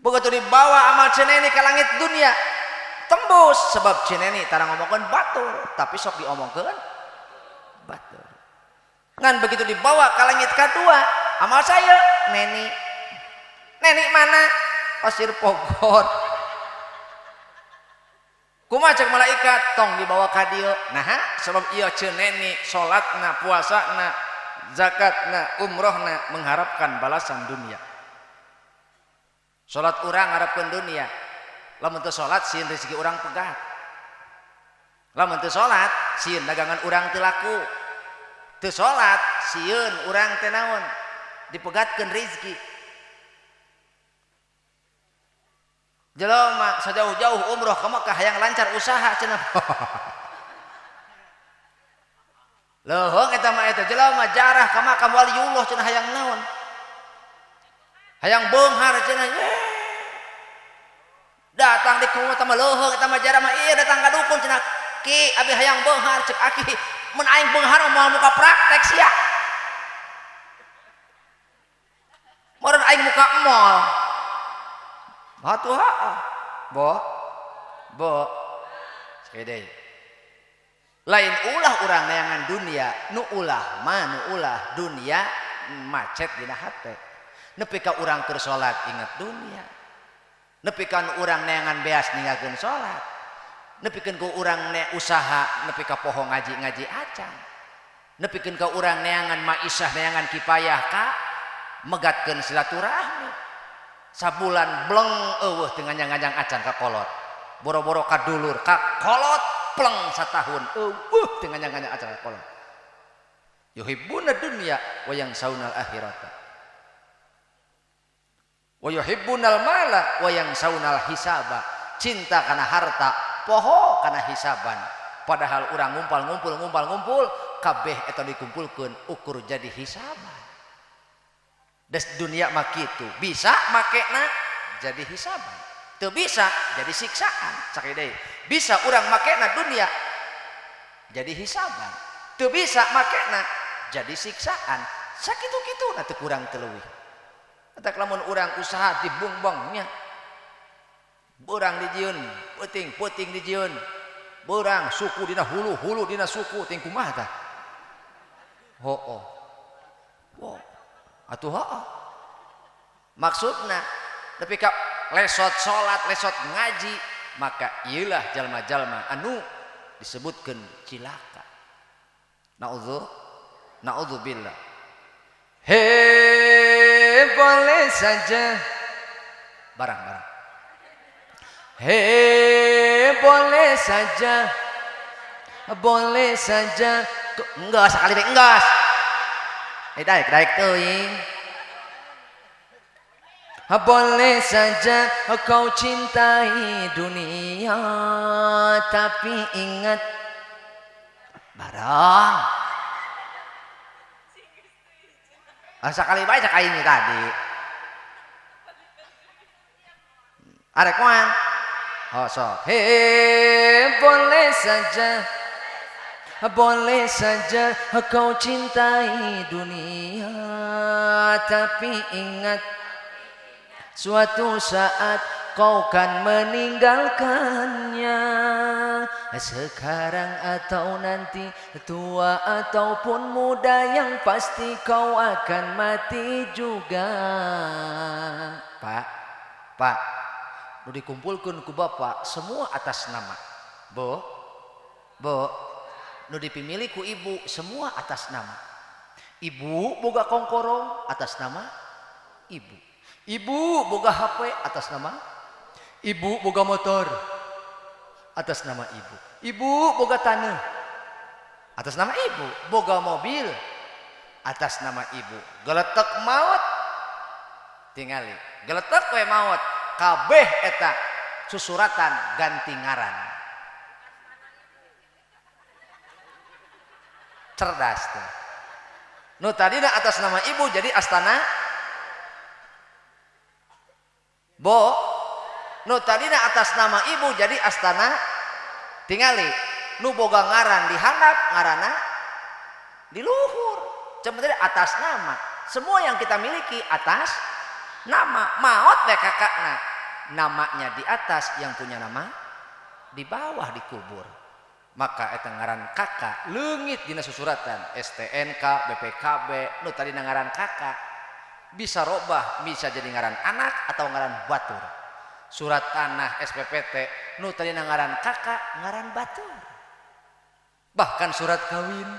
Begitu dibawa amal cenene ke langit dunia, tembus sebab cenene tara ngomongkeun batur, tapi sok diomongkeun batur. Ngan begitu dibawa ke langit kedua, amal saya neni. Neni mana? Pasir Bogor. Kumaha cek malaikat tong dibawa ka dieu. Naha sebab ieu ceneni salatna, puasana, zakatna, umrohna mengharapkan balasan dunia. Salat urang ngarepkeun dunia. Lamun teu salat sieun rezeki urang pegat. Lamun teu salat sieun dagangan urang teu laku. Teu salat sieun urang teh naon? Dipegatkeun rezeki. Jelema sajauh-jauh umroh ka Mekah hayang lancar usaha cenah. Leuheung eta mah eta jelema jarah ka makam waliullah cenah hayang naon? Hayang beunghar cenah. Datang di kumaha mah leuheung eta mah jarah mah ieu datang ka dukun cenah. Ki abi hayang beunghar cek aki mun aing beunghar moal muka praktek sia. Meureun aing muka mall. Hatuh ha. Bo. Bo. Sekali deui. Lain ulah urang neangan dunia, nu ulah mah nu ulah dunia macet dina hate. Nepi ka urang keur salat inget dunia. Nepi ka urang neangan beas ninggalkeun salat. Nepikeun ku urang ne usaha nepi ka poho ngaji-ngaji acan. Nepikeun ka urang neangan maisah neangan kipayah ka Megatkeun silaturahmi. Sabulan bleng eueuh teu nganjang-nganjang acan ka kolot. Boro-boro ka dulur ka kolot pleng satahun eueuh teu nganjang-nganjang acan ka kolot. Yuhibbuna dunya wa yansaunal akhirata. Wa yuhibbunal mala wa yansaunal hisaba. Cinta kana harta, poho kana hisaban. Padahal urang ngumpul kabeh eta dikumpulkeun ukur jadi hisaban. Des dunia mah kitu, bisa makena jadi hisaban. Teu bisa jadi siksaan. Sakali deui. Bisa urang makena dunia jadi hisaban. Teu bisa makena jadi siksaan. Sakitu-kitu na teu kurang teu leuwih. Eta lamun urang usaha dibungbongnya. Beurang dijieun, peuting-peuting dijieun. Beurang suku dina hulu, hulu dina suku, ting kumaha tah? Hooh. Wo. Atuh hooh. Maksudna nepi ka lesot salat, lesot ngaji, maka ieulah jalma-jalma anu disebutkeun cilaka. Naudzubillah. He boleh saja barang-barang. He boleh saja enggak sekali bae enggak. Daek teuing. Boleh saja kau cintai dunia, tapi ingat barang. Sekali bae cak aing tadi. Arek moal. Oh sok. He boleh saja kau cintai dunia, tapi ingat suatu saat kau kan meninggalkannya. Sekarang atau nanti, tua ataupun muda, yang pasti kau akan mati juga. Pak, nu dikumpulkan ku bapak semua atas nama. Bu, nu dipimili ku ibu semua atas nama. Ibu boga kongkorong atas nama ibu. Ibu boga HP atas nama ibu, boga motor atas nama ibu. Ibu boga tanah atas nama ibu, boga mobil atas nama ibu. Geletek maut tingali, geletek we maut kabeh eta susuratan ganti ngaran. Cerdas tuh. Nu tadina atas nama ibu jadi astana bo. Nu tadina atas nama ibu jadi astana tingali. Nu boga ngaran di handap, ngarana di luhur. Sebenarnya atas nama. Semua yang kita miliki atas nama. Maot we kakakna. Namanya di atas, yang punya nama di bawah dikubur. Maka eta ngaran kakak leungit dina susuratan STNK, BPKB, nu tadina ngaran kakak bisa robah, bisa jadi ngaran anak atau ngaran batur. Surat tanah SPPT nu tadina ngaran kakak ngaran batur. Bahkan surat kawin.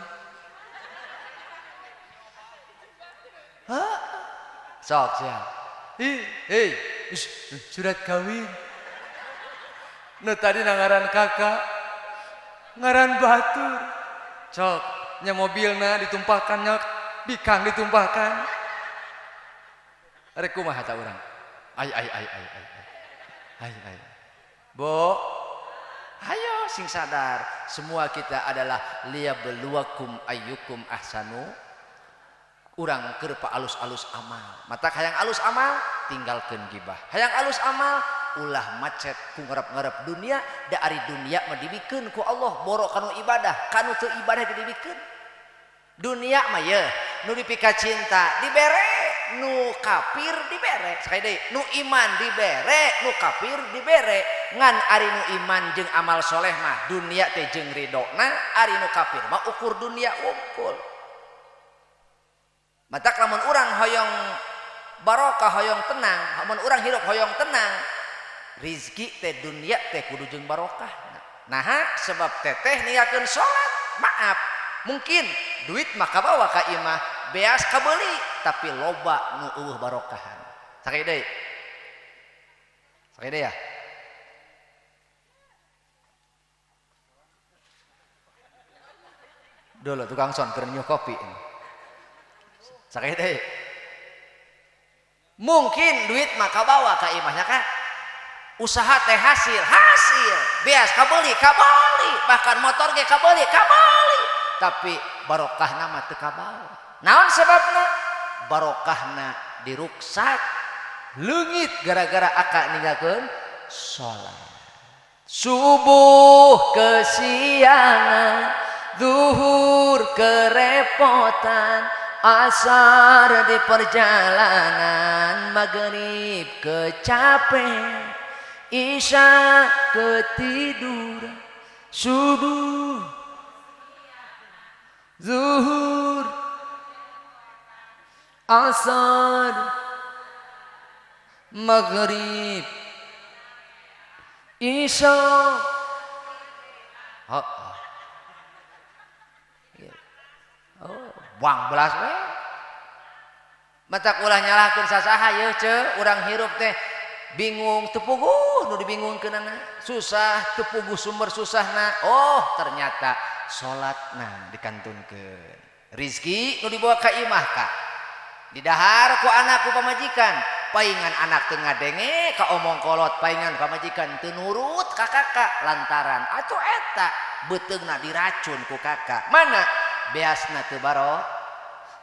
Hah? Sok sia. Hei, surat kawin. Nu tadina ngaran kakak ngaran batur. Sok nya mobilna ditumpahkan, nya bikang ditumpahkan. Rek kumaha ta urang? Ai ai ai ai ai. Ai ai. Bo, ayo sing sadar, semua kita adalah liyabluwakum ayyukum ahsanu. Urang keur alus-alus amal. Matak hayang alus amal, tinggalkeun gibah. Hayang alus amal, ulah macet ku ngarep-ngarep dunia, da ari dunia mah dibikeun ku Allah boro kanu ibadah, kanu teu ibadah dibikeun. Dunia mah ye, nu dipika cinta dibere, nu kafir dibere. Sekali deui, nu iman dibere, nu kafir dibere. Ngan ari nu iman jeung amal soleh mah dunia teh jeung ridona, ari nu kafir mah ukur dunia wungkul. Matak lamun urang hoyong barokah, hoyong tenang, lamun urang hirup hoyong tenang, rizki teh dunia teh kudu jeung barokah. Nah, sebab teteh niakeun salat, maaf, mungkin duit mah kabawa ka imah, beas kabeuli, tapi loba nu eueuh barokahan. Sakali deui. Sakali deui ya. Dulu tukang son keur nyuh kopi. Sakali deui. Mungkin duit mah kabawa ka imahnya kan. Usaha teh hasil, hasil. Beas kabeli, kabeli. Bahkan motor ge kabeli, kabeli. Tapi barokahna mah teu kabawa. Naon sebabna? Barokahna diruksak, leungit gara-gara akak ninggalkeun salat. Subuh kesiangan, zuhur kerepotan, asar di perjalanan, maghrib kecapean, isya ketiduran, subuh, zuhur, asar, maghrib, isya. Oh, oh. Oh, buang belas we. Matak ulah nyalahkeun sasaha yeuh ceu, urang hirup teh bingung teu puguh nu dibingungkeunana, susah teu puguh sumber susahna. Oh, ternyata salatna dikantunkeun. Rizki nu dibawa ka imah ka. Didahar ku anak ku pamajikan, paingan anak teu ngadenge ka omong kolot, paingan pamajikan teu nurut ka kakak lantaran atuh eta beuteungna diracun ku kakak. Mana beasna teu barokah,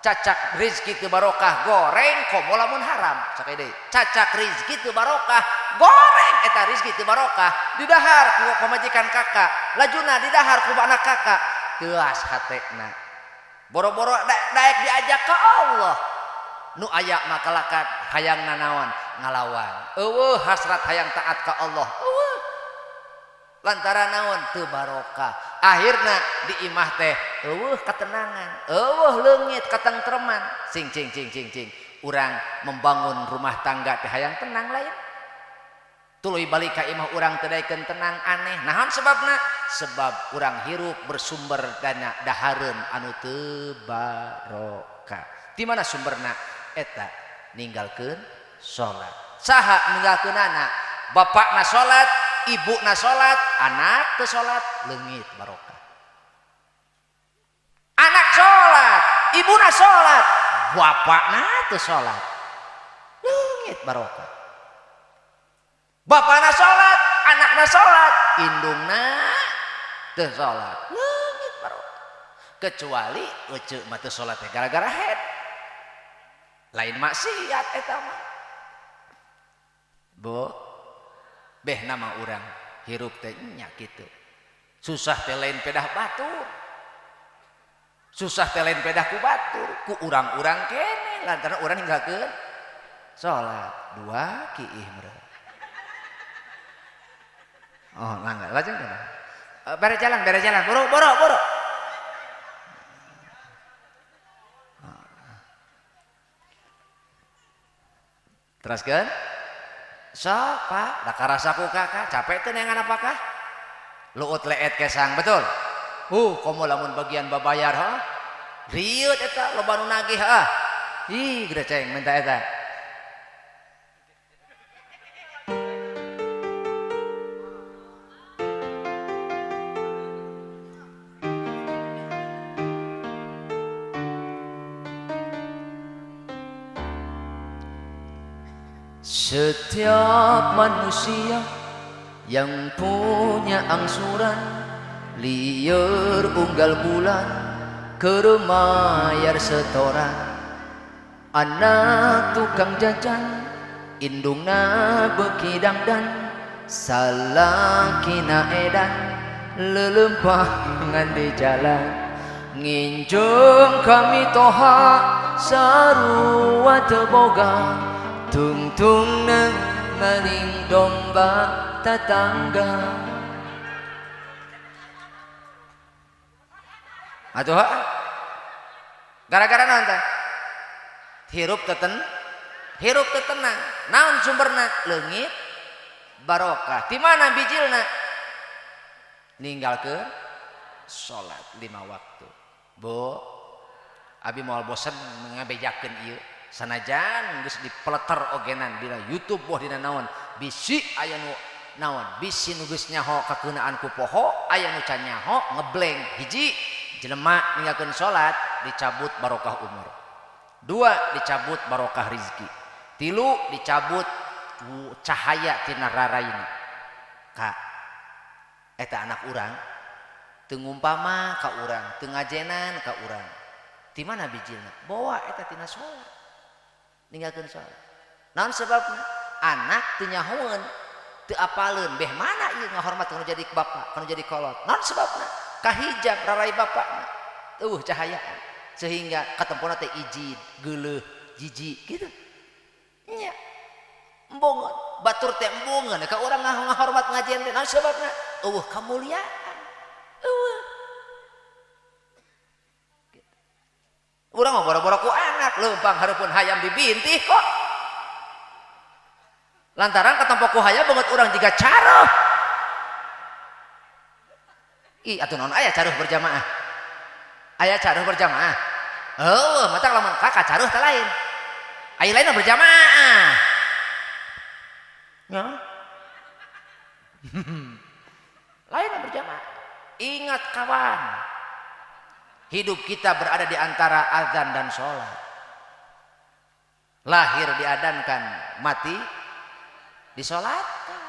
cacak rizki teu barokah goreng komo lamun haram. Sakali deui, cacak rizki teu barokah goreng eta rizki teu barokah didahar ku pamajikan kakak, lajuna didahar ku anak kakak, teuas hatena. Boro-boro daek diajak ka Allah. Nu aya makalakat hayang nanaon ngalawan. Eueuh hasrat hayang taat ka Allah. Eueuh. Lantaran naon teu barokah. Akhirna di imah teh eueuh ketenangan, eueuh leungit katentreman. Cing cing cing cing cing. Urang membangun rumah tangga teh hayang tenang lain. Tuluy balik ka imah urang teu daekeun tenang aneh. Naon sebabna? Sebab urang hirup bersumber dana dahareun anu teu barokah. Di mana sumberna? Eta ninggalkeun salat. Saha ninggalkeunana? Bapakna salat, ibuna salat, anak teu salat, leungit barokah. Anak salat, ibuna salat, bapakna teu salat, leungit barokah. Bapakna salat, anakna salat, indungna teu salat, leungit barokah. Kecuali eceu mah teu salat teh gara-gara head. Lain maksiat eta mah. Bu, beh nama urang hirup teh nya kitu. Susah teh lain pedah batur. Susah teh lain pedah ku batur, ku urang-urang kene lantaran urang ninggalkeun salat dua kiih meureun. Oh, langgar lajeng kana. Bare jalan, bare jalan. Boro boro boro. Teruskan. Sok Pak, da karasa ku kakak, capek teu neangan apakah? Luut leet kesang, betul? Komo lamun bagian babayar ha? Rieut eta loba nu nagih ha. Ih, gede ceng minta eta. Setiap manusia yang punya angsuran liar unggal bulan keremayar setoran, anak tukang jajan indungna beki dangdan salakina edan lelempangan di jalan nginjung kami toha sarua teboga tungtung nang maling domba tetangga. Atuh gara-gara naon teh? Hirup teten, hirup tetenang. Naon sumberna? Leungit barokah. Di mana bijilna? Ninggalkeun salat 5 waktu. Bu, abi moal bosen ngabejakeun ieu. Sanajan geus dipeleter ogenan dina YouTube boh dina naon bisi aya nu naon bisi nu geus nyaho kakeunaan ku poho aya nu can nyaho ngebleng. Hiji jelema ninggalkeun salat dicabut barokah umur, dua dicabut barokah rizki, tilu dicabut cahaya tina raraina. Ka eta anak urang teu ngumpama ka urang, teu ngajenan ka urang, ti mana bijilna? Bawa eta tina salat, ninggalkeun salat. Naon sebabna? Anak teu nyahoeun, teu apaleun, beh mana ieu ngahormat kanu jadi bapak, kanu jadi kolot. Naon sebabna? Kahijab rarai bapakna, eueuh cahayaan, sehingga katempona teh ijid, geuleuh, jijik gitu. Nya. Embongeun, batur teh embongeun ka urang ngahormat ngajian teh. Naon sebabna? Eueuh kamuliaan. Eueuh. Urang mah boro-boro ku anak leumpang hareupeun hayam dibintih kok. Lantaran katempo ku hayam beungeut urang jiga caruh. Ih atuh naon aya caruh berjamaah? Aya caruh berjamaah? Heueuh, matak lamun kakak caruh teh lain. Aya lain berjamaah. Nya. Lain berjamaah. Ingat kawan, hidup kita berada di antara azan dan sholat. Lahir diadankan, mati disolatkan.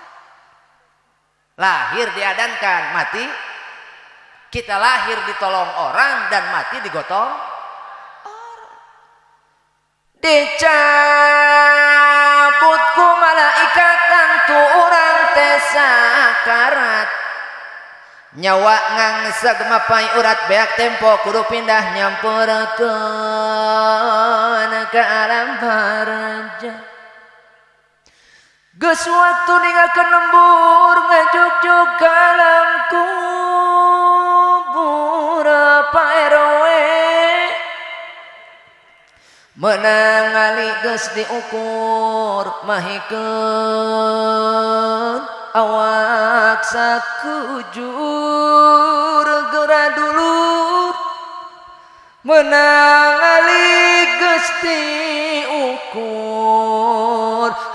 Lahir diadankan, mati. Kita lahir ditolong orang dan mati digotong orang. Dicabut ku malaikat tangtu urang teh sakarat. Nyawa ngangseg mapai urat beak tempo kudu pindah nyamperkeun ka alam barja. Geus waktu ninggalkeun lembur ngajugjug ka alam kubur Pak RW. Menang ali geus diukur mahikeun awak sakujur geura dulur. Menang ali geus diukur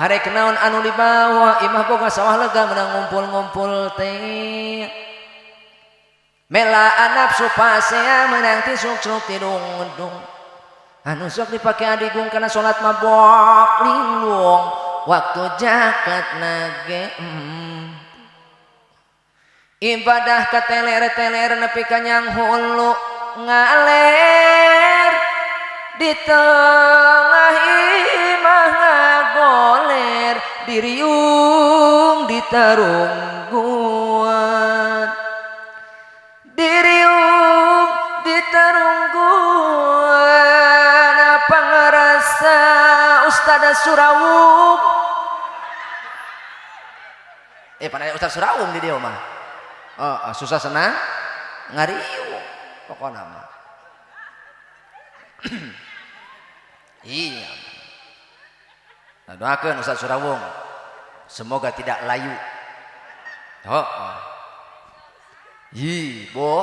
harek naon anu dibawa imah boga sawah lega menang ngumpul-ngumpul teh. Mela anap supasea menang ti suk-suk tidung-dung anu sok dipake adigung kana salat mabok lindung waktu jakat nage. Ibadah kateler-teler nepi ka nyang hulu ngaler di tengah imah ngagoler diriung ditarungguan, diriung ditarungguan. Apa ngerasa Ustaz Surawung? Panaya Ustaz Surawung di dia mah. Oh, susah senang ngariung pokokna mah. Iya. Nah, doakeun Ustaz Surawung semoga tidak layu. Oh. Yi, bo.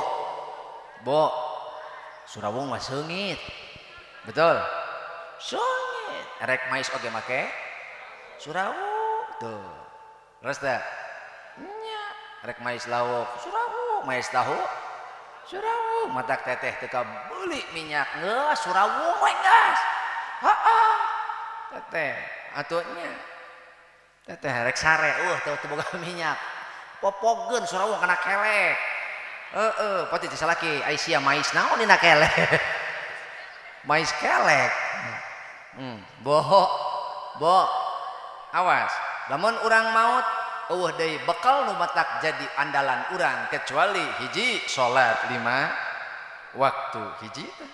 Bo. Surawung mah seungit. Betul. Seungit. Rek mais oge make Surawung tuh. Terus teh. Nya, rek mais lauk Surawung, mais tahu Surawung, matak teteh teu kabeuli minyak geus Surawung we geus. Heeh. Teteh atuh nya. Teteh rek sare eueuh teu boga minyak. Popogeun Surawung kana kelek. Heeh, pati teh salaki ai sia mais naon dina kelek. Mais kelek. Boho. Bo. Awas, lamun urang maut eueuh deui bekal nu matak jadi andalan urang kecuali hiji salat 5 waktu hiji teh.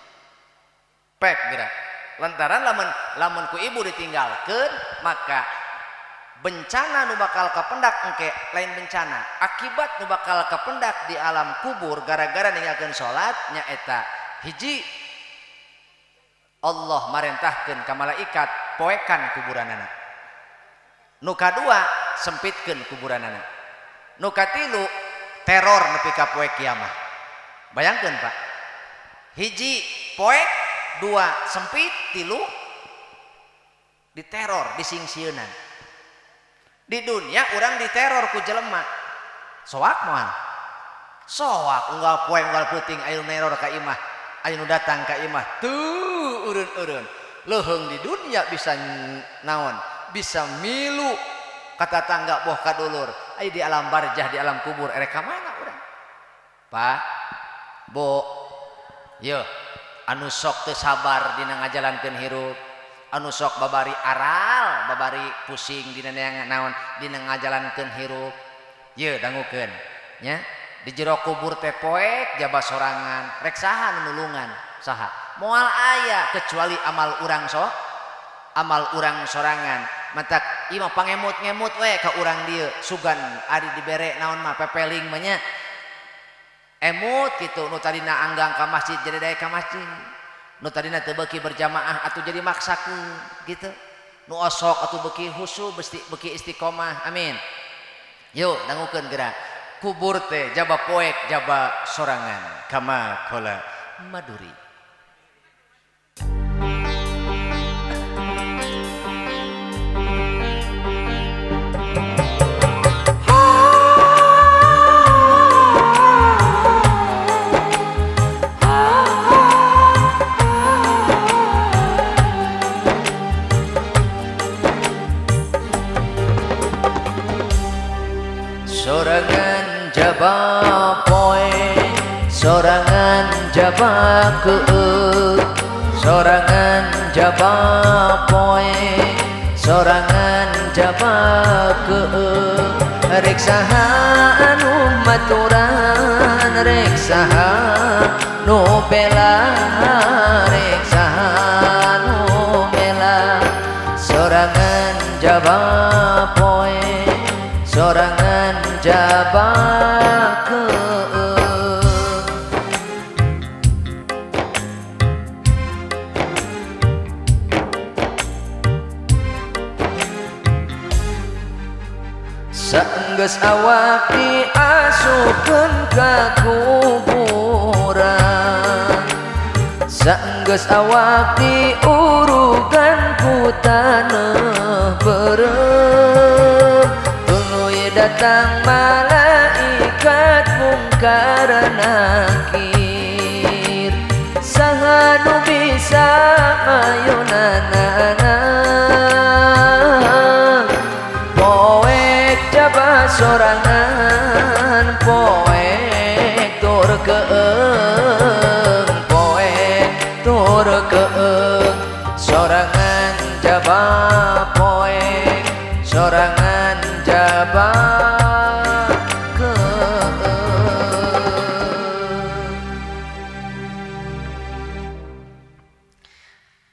Pek geura. Lantaran lamun ku ibu ditinggalkeun maka bencana nu bakal kapendak engke lain bencana, akibat nu bakal kapendak di alam kubur gara-gara ninggalkeun salat nyaeta hiji Allah marentahkeun ka malaikat poekan kuburanana. Nu kadua sempitkeun kuburanana. Nu katilu teror nepi ka poe kiamah. Bayangkeun Pak. Hiji poek, dua sempit, tilu Diteror, disingsieunan. Di dunia urang diteror ku jelema. Soak moal. Soak unggal poe unggal peuting aya nu neror ka imah, aya nu datang ka imah. Tuh eureun-eureun. Leuheung di dunia bisa naon? Bisa milu ka tatangga boh ka dulur. Aya di alam barjah, di alam kubur erek ka mana urang? Pak, Bu, yeuh anu sok teu sabar dina ngajalankeun hirup, anu sok babari aral, babari pusing dina neangan naon dina ngajalankeun hirup. Yeuh dangukeun nya. Di jero kubur teh poek jaba sorangan, rek saha nu nulungan? Saha? Moal aya kecuali amal urang so, amal urang sorangan. Matak ieu mah pangemut-ngemut we ka urang dieu, sugan ari dibere naon mah pepeling mah nya. Emut kitu nu tadina anggang ka masjid jadi daek ka masjid. Nu tadina teu beuki berjamaah atuh jadi maksakeun gitu. Nu osok atuh beuki husu beuki istiqomah. Amin. Yuk dangukeun geura. Kubur teh jaba poek jaba sorangan kama kola maduri. Sorangan jaba poe, sorangan jaba keuk, sorangan jaba poe, sorangan jaba keuk. Rek saha anu maturan, rek saha nu bela, rek saha nu bela. Sorangan jaba poe, sorangan jaba keuk. Saenggeus awak diasupkeun ka kuburan, saenggeus awak diurugan ku taneuh beureum, tuluy datang malaikat mungkar nakir. Saha nu bisa mayunanana, poek jaba sorangan, poek tur keung, poek tur keung. Sorangan jaba poek, sorangan jaba keung.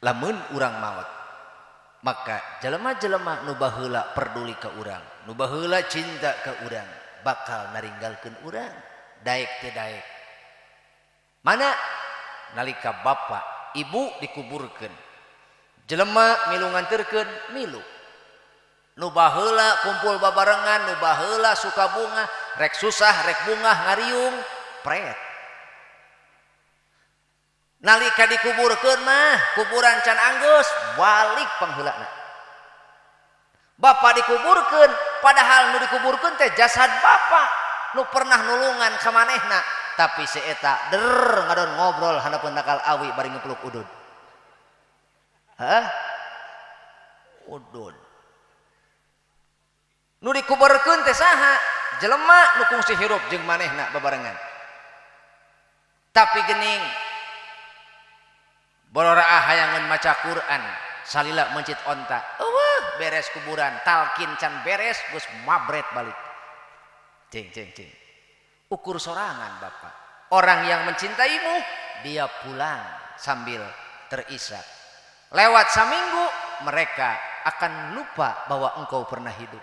Lamun urang maot, maka jelema-jelema nu baheula peduli ka urang, nu baheula cinta ka urang, bakal naringgalkeun urang daek teu daek. Mana nalika bapa ibu dikuburkeun, jelema milu nganterkeun milu. Nu baheula kumpul babarengan, nu baheula suka bunga, rek susah rek bungah ngariung pret. Nalika dikuburkeun mah kuburan can anggeus balik pangheulana. Bapak dikuburkeun, padahal nu dikuburkeun teh jasad bapak nu pernah nulungan ka manehna, tapi si eta der ngadon ngobrol handapeun nakal awi bari ngepeluk udud. Hah? Udud. Nu dikuburkeun teh saha? Jelema nu kungsi hirup jeung manehna babarengan. Tapi geuning bororaah hayangeun maca Quran salila mencit onta, eueuh beres kuburan talkin can beres geus mabret balik. Cing cing cing. Ukur sorangan bapak. Orang yang mencintaimu dia pulang sambil terisak. Lewat saminggu mereka akan lupa bahwa engkau pernah hidup.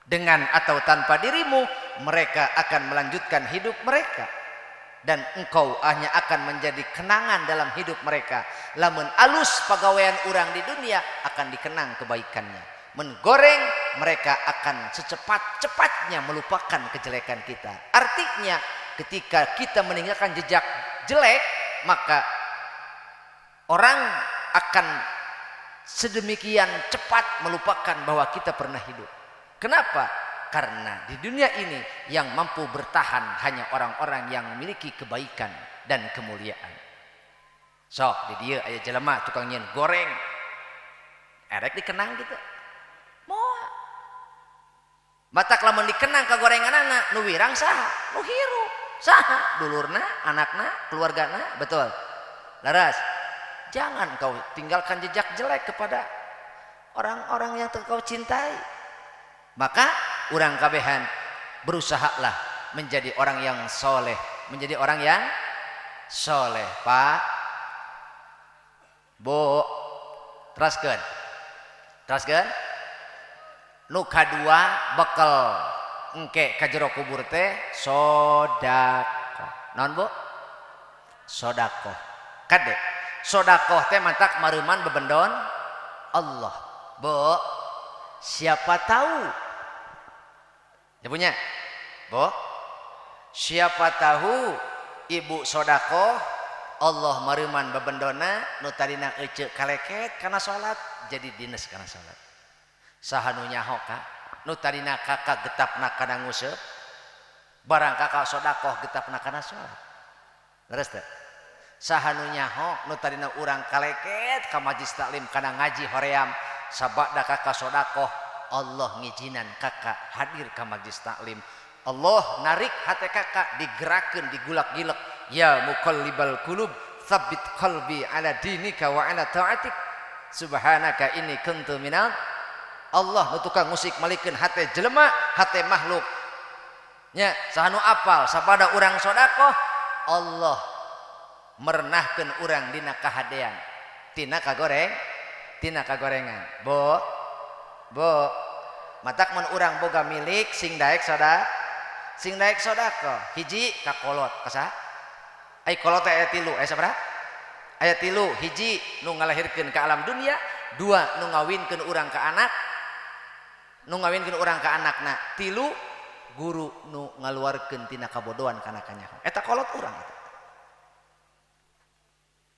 Dengan atau tanpa dirimu mereka akan melanjutkan hidup mereka. Dan engkau hanya akan menjadi kenangan dalam hidup mereka. Lamun alus pagawean urang di dunia akan dikenang kebaikannya. Menggoreng mereka akan secepat-cepatnya melupakan kejelekan kita. Artinya ketika kita meninggalkan jejak jelek, maka orang akan Sedemikian cepat melupakan bahwa kita pernah hidup. Kenapa? Karena di dunia ini yang mampu bertahan hanya orang-orang yang memiliki kebaikan dan kemuliaan. Sok di dieu aya jelema tukang nyieun goreng. Erek dikenang gitu. Moal. Matak lamun dikenang ka gorenganana nu wirang saha? Nu hirup. Saha? Dulurna, anakna, keluargana, betul. Laras. Jangan kau tinggalkan jejak jelek kepada orang-orang yang kau cintai. Maka urang kabehan berusahalah menjadi orang yang soleh, menjadi orang yang soleh, Pak, Bu, teraskeun, teraskeun. Nu kadua bekel engke ka jero kubur teh sodakoh. Naon Bu? Sodakoh. Kade, sodakoh teh mantak mareuman bebendon Allah. Bu, siapa tahu ya punya, Bu, siapa tahu ibu sodakoh Allah mareuman bebendona nu tadina eceu kaleket kana salat jadi dines kana salat. Saha nu nyaho ka nu tadina kakak getapna kana nguseup barang kakak sodakoh getapna kana salat. Leres teh? Saha nu nyaho nu tadina urang kaleket ka majlis taklim kana ngaji hoream sabada kakak sodakoh Allah ngijinan kakak hadir ke majlis taklim. Allah narik hati kakak digerakkan digulak-gilek ya muqallibal qulub tsabbit qalbi ala dinika wa ala ta'atik subhanaka inni kuntu minal. Allah nu tukang musik malikeun hate jelema hate makhluk nya saha nu apal sabada urang sodakoh Allah merenahkeun urang dina kahadean tina kagoreng tina kagorengan. Bu, Bu, matak mun urang boga milik sing daek soda sing daek sodakoh hiji ka kolot ka saha? Ai kolot teh aya tilu, aya sabaraha? Aya tilu, hiji nu ngalahirkeun ka alam dunia, dua nu ngawinkeun urang ka anak, nu ngawinkeun urang ka anakna, tilu guru nu ngaluarkeun tina kabodohan kana kanyahoan. Eta kolot urang eta.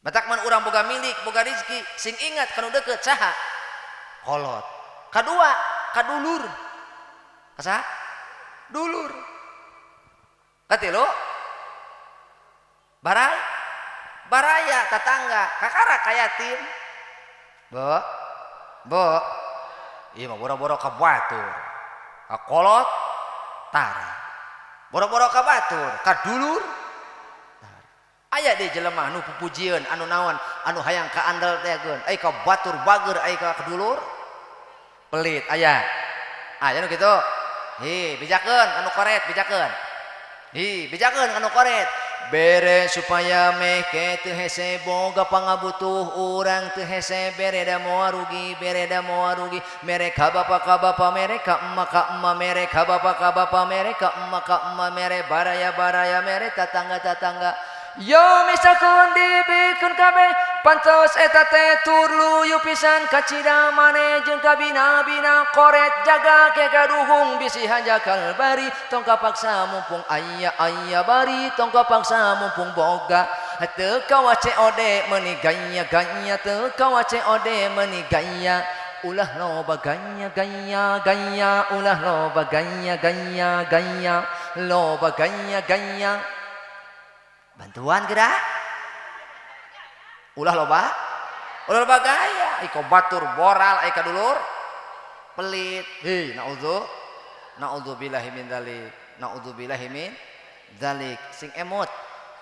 Matak mun urang boga milik, boga rezeki, sing ingat kanu deukeut saha? Kolot. Kadua, kadulur. Ka saha? Dulur. Katilu barai, baraya tetangga, kakara ka yatim. Bu, Bu, ieu mah boro-boro ka batur, ka kolot tara. Boro-boro ka batur, ka dulur tara. Aya deui jelema anu pupujieun, anu naon, anu hayang ka andel teh geun, ai ka batur bager, ai ka dulur pelit aya. Aya nu kitu. Hi, bejakeun anu koret, bejakeun. Hi, bejakeun anu koret. Bere supaya meke teu hese boga pangabutuh urang teu hese bere da moal rugi, bere da moal rugi, mere ka bapa mere ka emak mere ka bapa mere ka emak mere baraya baraya mere tatangga tatangga. Yo misalkan dibikeun kabeh pantos eta teh turluyu pisan kacida maneh jeung kabina-bina koret jaga ke kaduhung bisi hanjakal bari tong kapaksa mumpung aya aya bari tong kapaksa mumpung boga teu kawa COD meuni gaya gaya teu kawa COD meuni gaya ulah loba gaya gaya gaya ulah loba gaya gaya gaya loba gaya gaya. Bantuan gerak ulah loba gaya iko batur boral ai ka dulur pelit. Hei, naudzubillahi min dzalik, naudzubillahi min dzalik. Sing emot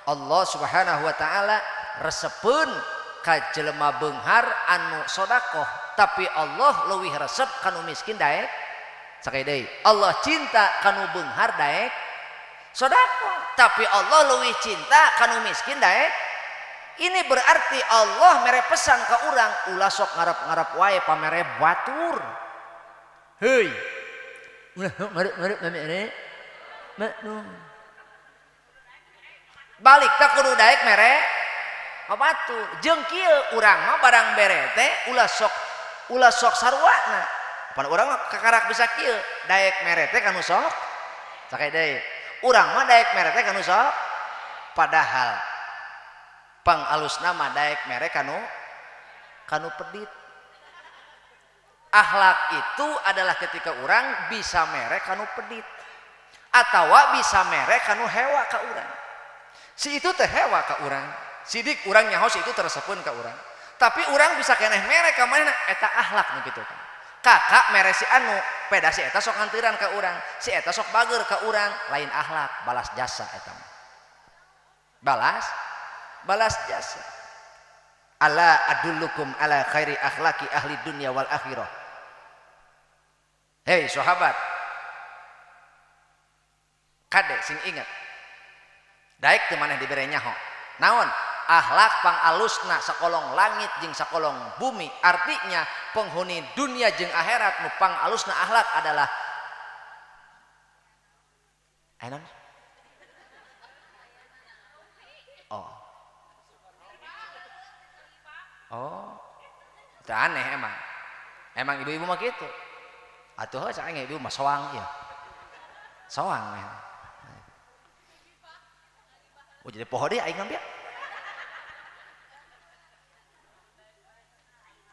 Allah Subhanahu wa taala resepeun ka jelema beunghar anu sodakoh, tapi Allah leuwih resep kanu miskin daek. Sakali deui, Allah cinta kanu beunghar daek sodakoh, tapi Allah leuwih cinta kanu miskin daek. Ini berarti Allah mere pesan ke urang ulah sok ngarep-ngarep wae pamere batur. Heuy, ulah sok ngarep-ngarep pamere batur. Balik tak kudu daek mere batur. Jeung kieu urang mah barang bere teh ulah sok saruana. Pan urang mah kakarak bisa kieu daek mere teh kanu sok sakali deui. Urang mah daek mere teh kanu sok, padahal pang alusna mah daek mere kanu pedit. Akhlak itu adalah ketika orang bisa mere kanu pedit atawa bisa mere kanu hewa ka urang. Si itu teh hewa ka urang. Sidik urang nyaho si itu teresepeun ka urang. Tapi urang bisa keneh mere ka manehna eta akhlak nu kitu kan. Kakak mere si anu, peda si eta sok ngantiran ka urang, si eta sok bager ka urang, lain akhlak, balas jasa eta mah. Balas jasa. Ala adullukum ala khairi akhlaki ahli dunya wal akhirah. Hei sahabat, kade sing inget. Daek teu maneh dibere nyaho. Naon? Akhlak pangalusna sakolong langit jeung sakolong bumi. Artinya penghuni dunia jeung akhirat nu pangalusna akhlak adalah naon? Oh. Oh. Itu aneh emang. Emang ibu-ibu mah gitu. Atuh heuh saeng ibu mah soang ieu. Soang mah. Oh jadi poho deui aing mah.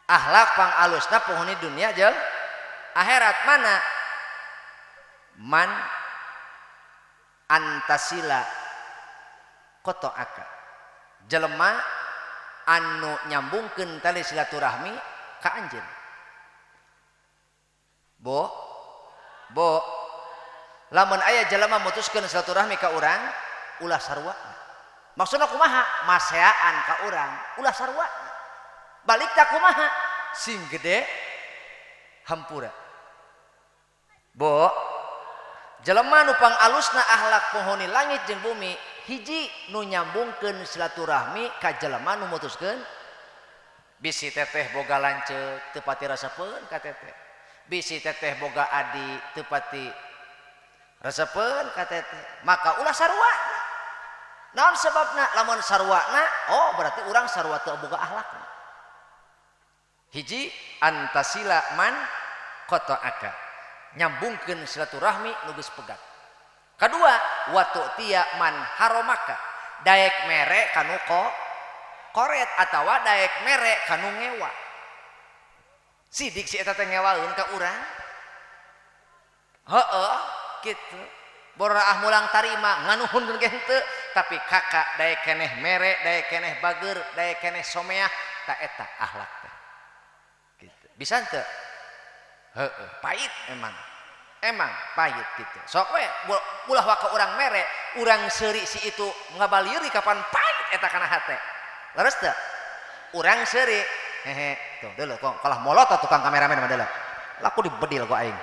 Akhlak pangalusna penghuni dunia jeung akhirat mana? Man antasila kotoaka. Jelema anu nyambungkeun tali silaturahmi ka anjeun. Bo bo lamun aya jelema mutuskeun silaturahmi ka urang ulah sarua. Maksudna kumaha? Maseaan ka urang ulah sarua. Balik tak kumaha? Sing gede hampura. Bo jelema nu pangalusna akhlak penghuni langit jeung bumi hiji nu nyambungkeun silaturahmi ka jelema nu mutuskeun bisi teteh boga lanceuk teu pati resepeun ka teteh, bisi teteh boga adi teu pati resepeun ka teteh, maka ulah sarua. Naon sebabna? Lamun saruana oh berarti urang sarua teu boga akhlakna. Hiji antasila man qata'aka, nyambungkeun silaturahmi nu geus pegat. Kadua watu tia man haromaka, daek mere kanu koret atawa daek mere kanu ngewa. Sidik si eta teh ngewaeun ka urang. Heeh, kitu. Boroah mulang tarima nganuhunkeun ge henteu, tapi kakak daek keneh mere, daek keneh bager, daek keneh someah, ta eta akhlak teh. Gitu. Bisa henteu? Heeh, pahit emang. Emang pahit gitu. Sok we ulah waka urang mere, urang seuri si itu ngabaliuri kapan pahit eta kana hate. Leres teu? Urang seuri. Hehe, tuh deuleu kok kalah molotot tukang kameramen mah deuleu. Laku dibedil ku aing.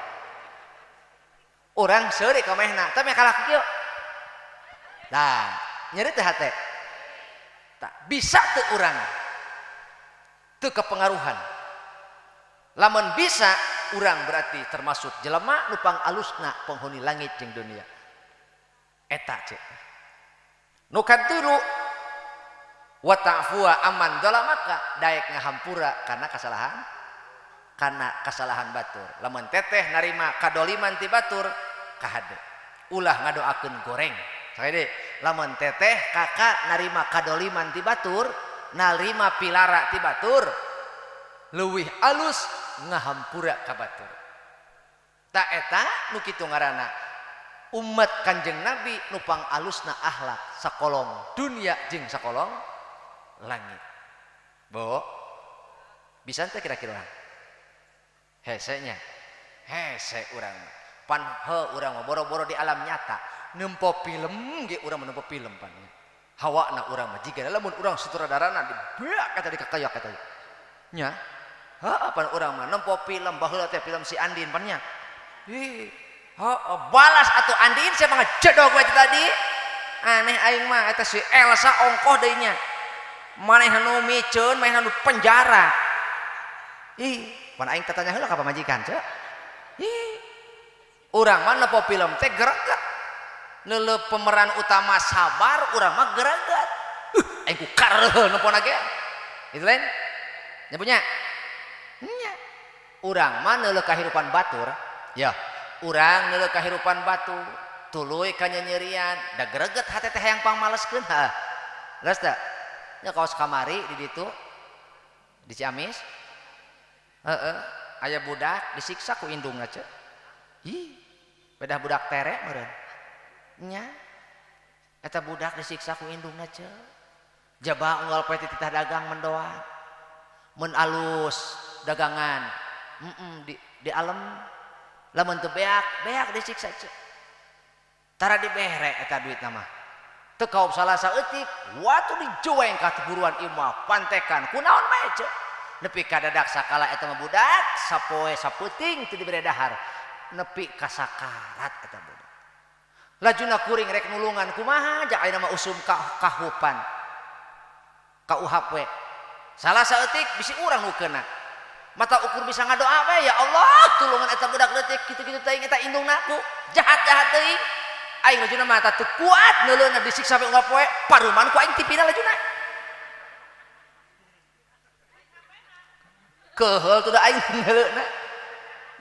Urang seuri ka manehna, tapi kalah kieu. Nah, nyeri teh hate. Tak bisa teu urang. Teu kepengaruhan. Lamun bisa urang berarti termasuk jelema nu pangalusna penghuni langit jeung dunia. Eta cek. Nu katilu wa ta'fuwa aman dzalamaka, daek ngahampura karena kesalahan batur. Lamun teteh narima kadoliman ti batur kahade. Ulah ngadoakeun goreng. Sakade lamun teteh kakak narima kadoliman ti batur, narima pilara ti batur, leuwih alus ngahampura ka batur. Ta eta nu kitu ngaranna umat Kanjeng Nabi nu pangalusna akhlak sakolong dunia jeung sakolong langit. Bo bisa teh kira-kira urang? Hese nya. Hese urang mah. Pan heuh urang mah boro-boro di alam nyata nempo film ge urang mah nempo film pan. Hawana urang mah jiga lamun urang sutradarana dibeak kata di kakayak kata. Nya. Heeh pan urang mah nempo film baheula teh film si Andin pan nya. Ih, heeh balas atuh Andin sia mah ngejedog we tadi. Aneh aing mah eta si Elsa ongkoh deui nya. Manehna nu miceun, manehna nu penjara. Ih, pan aing tatanya heula ka pamajikan ceu. Ih. Urang mah nempo film teh gereget. Neuleuh pemeran utama sabar, urang mah gereget. Aing ku kareuh nempona ge. Itu lain. Nya punya. Nya. Urang mah neuleuh kahirupan batur. Ya, urang neuleuh kahirupan batur, tuluy ka nyenyerian, da greget hate teh hayang pangmaleskeun ha. Leres teu? Nya kaos kamari di ditu. Di Ciamis. Heeh. Aya budak disiksa ku indungna ce. Ih, beda budak terek meureun. Nya. Eta budak disiksa ku indungna ce. Jaba unggal poe titah dagang mendoan. Mun alus dagangan, di alem lamun teu beak, beak disiksa ce. Tara dibere eta duitna mah. Teu kaop salah saeutik, watu dijueng ka buruan imah pantekan. Kunaon bae ce. Nepi ka dadak sakala eta mah budak sapoe sapeuting teu dibere dahar. Nepi ka sakarat eta budak. Lajuna kuring rek nulungan kumaha ja ayeuna mah usum kahupan. Ka UHP. Salah saeutik bisi urang nu keuna. Mata ukur bisa ngadoa we ya Allah tulungan eta budak leutik kitu-kitu teuing eta indungna ku jahat-jahat teuing. Aing lajuna mata teu kuat neuleuna disiksa we unggal poe paruman ku aing tipina lajuna. Keheul tuh da aing neuleuna.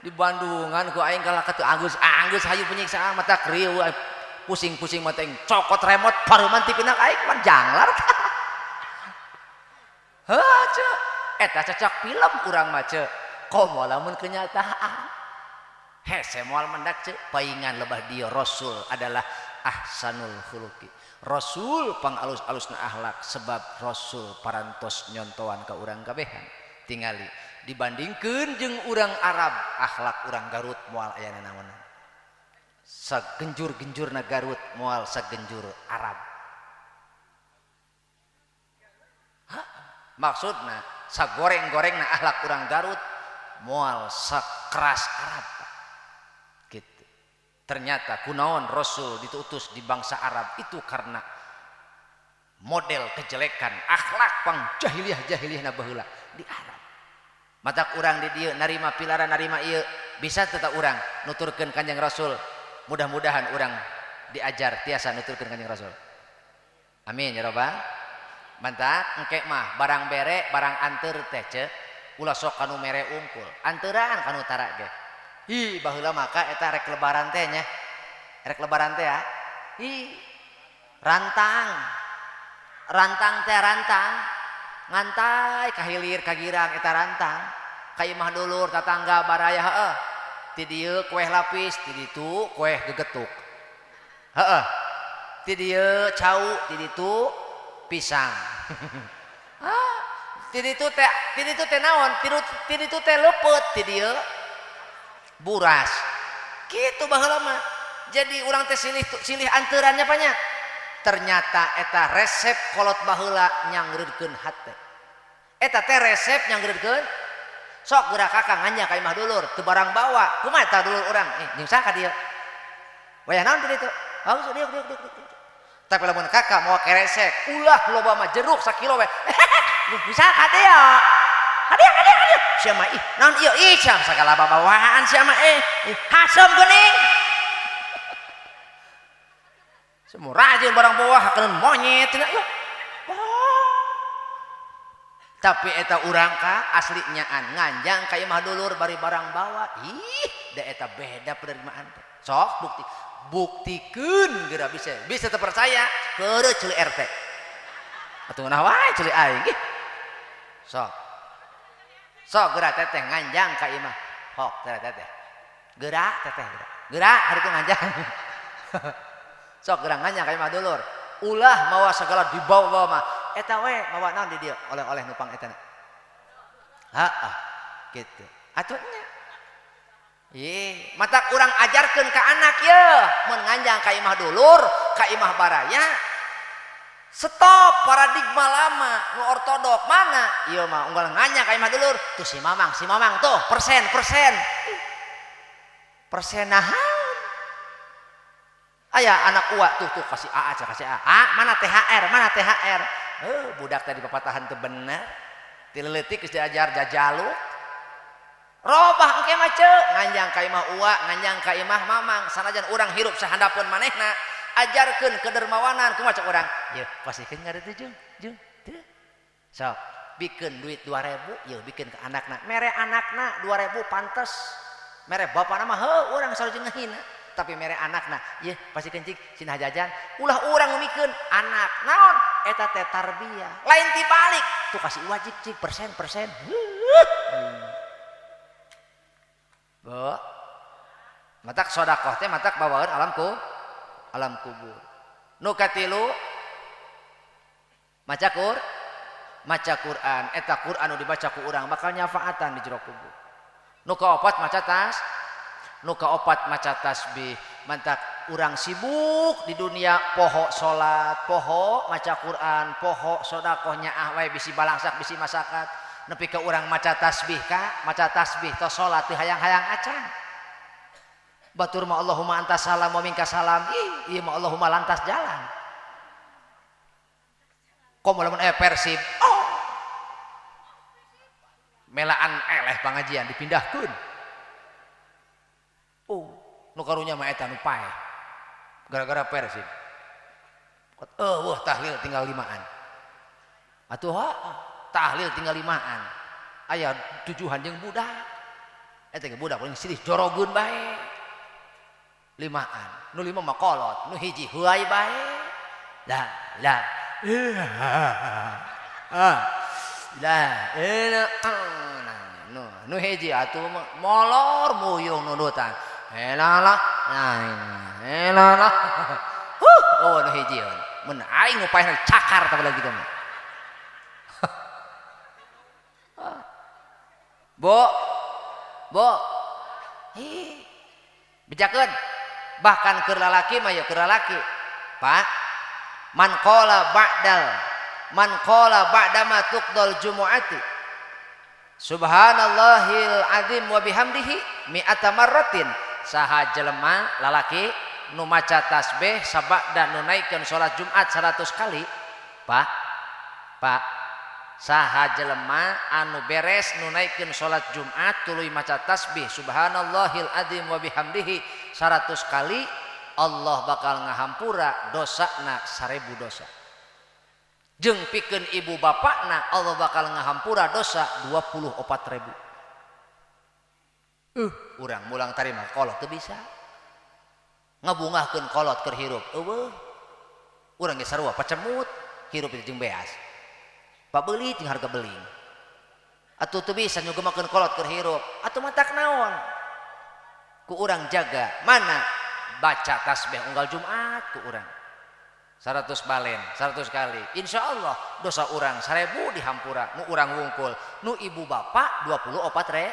Di Bandungan ku aing kalah ka teu anggeus hayu penyiksaan mata krieu pusing-pusing mata aing cokot remote paruman tipina aing mah janglar. Heuh ceu eta cocok film urang mah ceu. Komo lamun kenyataan. Hese moal mendak ceu paingan lebah dieu Rasul adalah ahsanul khuluqi. Rasul pangalus-alusna akhlak sebab Rasul parantos nyontoan ka urang kabehan. Tingali dibandingkeun jeung urang Arab akhlak urang Garut moal aya nanaonan. Sagenjur-genjurna Garut moal sagenjur Arab. Hah? Maksudna sagoreng-gorengna akhlak urang Garut moal sakeras Arab. Gitu. Ternyata kunaon Rasul diutus di bangsa Arab itu karena model kejelekan akhlak pang jahiliyah-jahiliyahna baheula di Arab. Matak urang di dieu narima pilaran narima ieu bisa tetap urang nuturkeun Kanjeng Rasul. Mudah-mudahan urang diajar tiasa nuturkeun Kanjeng Rasul. Amin ya robbal. Mantak engke mah barang bere barang anteur teh ce ulah sok kanu mere unggul anteuran kanu tara ge. Ih baheula maka eta rek lebaran teh nya. Rek lebaran teh ya. Ih rantang. Rantang teh rantang. Ngantai ka hilir ka girang eta rantang. Ka imah dulur tatangga baraya heueuh. Ti dieu kueh lapis, ti ditu kueh gegetuk. Heueuh. Ti dieu cau, ti ditu pisang. Ah, ti ditu teh naon? Ti ditu teh leupeut, ti dieu buras. Kitu baheula mah. Jadi urang teh silih anteurannya banyak. Ternyata eta resep kolot baheula nyangreudkeun hate. Eta teh resep nyangreudkeun. Sok geura kakang nganjang ka imah dulur, teu barang bawa. Kumaha eta dulur urang? Jeung saha ka dieu? Wayah naon ti ditu? Haus dieu dieu dieu. Tapi lamun kakak mau keresek, ulah loba mah jeruk sakilo we. Bisa ka dieu. Ka dieu ka dieu ka dieu. Sia mah ih, naon ieu ih sia sagala babawaan sia mah hasem geuning. Semua rajin barang bawah keun monyet cenah ieu. Tapi eta urang ka asli nyaan nganjang ka imah dulur bari barang bawa. Ih, da eta beda penerimaan teh. Sok bukti buktikeun geura bisa. Bisa teu percaya keureuh ceuli RT. Atuh ngeunah wae ceuli aing ih. Sok. Sok geura teteh nganjang ka imah. Hok geura teteh. Geura teteh geura. Geura hari itu nganjang. Sok geura nganjang ka imah dulur. Ulah mawa segala dibawa-bawa mah. Eta we mawa naon di dieu oleh-oleh nupang eta na. Heeh. Kitu. Atuh nya. Ih, matak urang ajarkeun ka anak ye, mun nganjang ka imah dulur, ka imah baraya. Stop paradigma lama nu ortodok mana? Ieu mah unggal nganjang ka imah dulur, tuh si mamang tuh persen. Persen nahan. Aya anak uwa tuh kasih A aja kasih A. A mana THR, mana THR. Budak tadi papatahan teu bener. Ti leutik geus diajar jajaluk. Robah engke mah ceu, nganjang ka imah uwa, nganjang ka imah mamang, sanajan urang hirup sahandapeun manehna, ajarkeun kedermawanan kumaha cek urang. Yeuh, pasikeun ngaritu jeung, jeung teu. Sok, bikeun duit 2000, yeuh bikeun ka anakna. Mere anakna 2000 pantes. Mere bapana mah heuh urang sareng ngehina. Tapi mere anakna, yeuh pasikeun cik cenah jajan, ulah urang ngumikeun anak. Naon? Eta teh tarbiyah. Lain tibalik, tuh kasih wajib cik persen. Bu matak sedekah teh matak bawaeun alam kubur. Nu katilu maca Quran, eta Quran nu dibaca ku urang bakal nyafaatan di jero kubur. Nu kaopat maca tas, nu kaopat maca tasbih. Mantak urang sibuk di dunia poho salat, poho maca Quran, poho sedekah nyaah wae bisi balangsak bisi masakat. Nepi ka urang maca tasbih ka, maca tasbih tos salat teu hayang-hayang acan. Batur mah Allahumma antas salam wa minka salam. Ih, ieu mah Allahumma lantas jalan. Komo lamun aya Persib, oh. Melaan eleh pangajian dipindahkeun. Oh, nu karunya mah eta nu paeh. Gara-gara Persib. Eueuh tahlil tinggal limaan. Atuh tahlil tinggal limaan. Aya tujuhan jeung budak. Eta ge budak paling silih jorogeun bae. Limaan. Nu lima mah kolot, nu hiji heuay bae. La la la nu nu hiji atuh molor muyung nundutan. Helalah helalah. Huh, oh nu hiji mun aing nu paehna cakar tah lagi mah. Bu. Bu. Hi. Bejakeun. Bahkan keur lalaki mah ya keur lalaki. Pak, man qala ba'dal man qala ba'dama tuqdal jumu'ati subhanallahil azim wa bihamdihi mi'ata marratin. Saha jelema lalaki nu maca tasbih sabada nu naikeun salat Jumat 100 kali. Pak, Pak, saha jelema anu beres nu naikeun salat Jumat tuluy maca tasbih subhanallahil azim wa bihamdihi 100 kali, Allah bakal ngahampura dosana 1000 dosa. Jeung pikeun ibu bapakna Allah bakal ngahampura dosa 24.000. Urang mulang tarima kolot teu bisa. Ngabungahkeun kolot keur hirup eueuh. Urang ge sarua pacemut hirup jeung beas. Pabeuli jeung harga beling. Atuh teu bisa nyugemakeun kolot keur hirup. Atuh matak naon? Ku urang jaga mana baca tasbih unggal Jumat ku urang 100 balen 100 kali, insya Allah dosa urang 1000 dihampura. Nu urang wungkul, nu ibu bapak 24.000.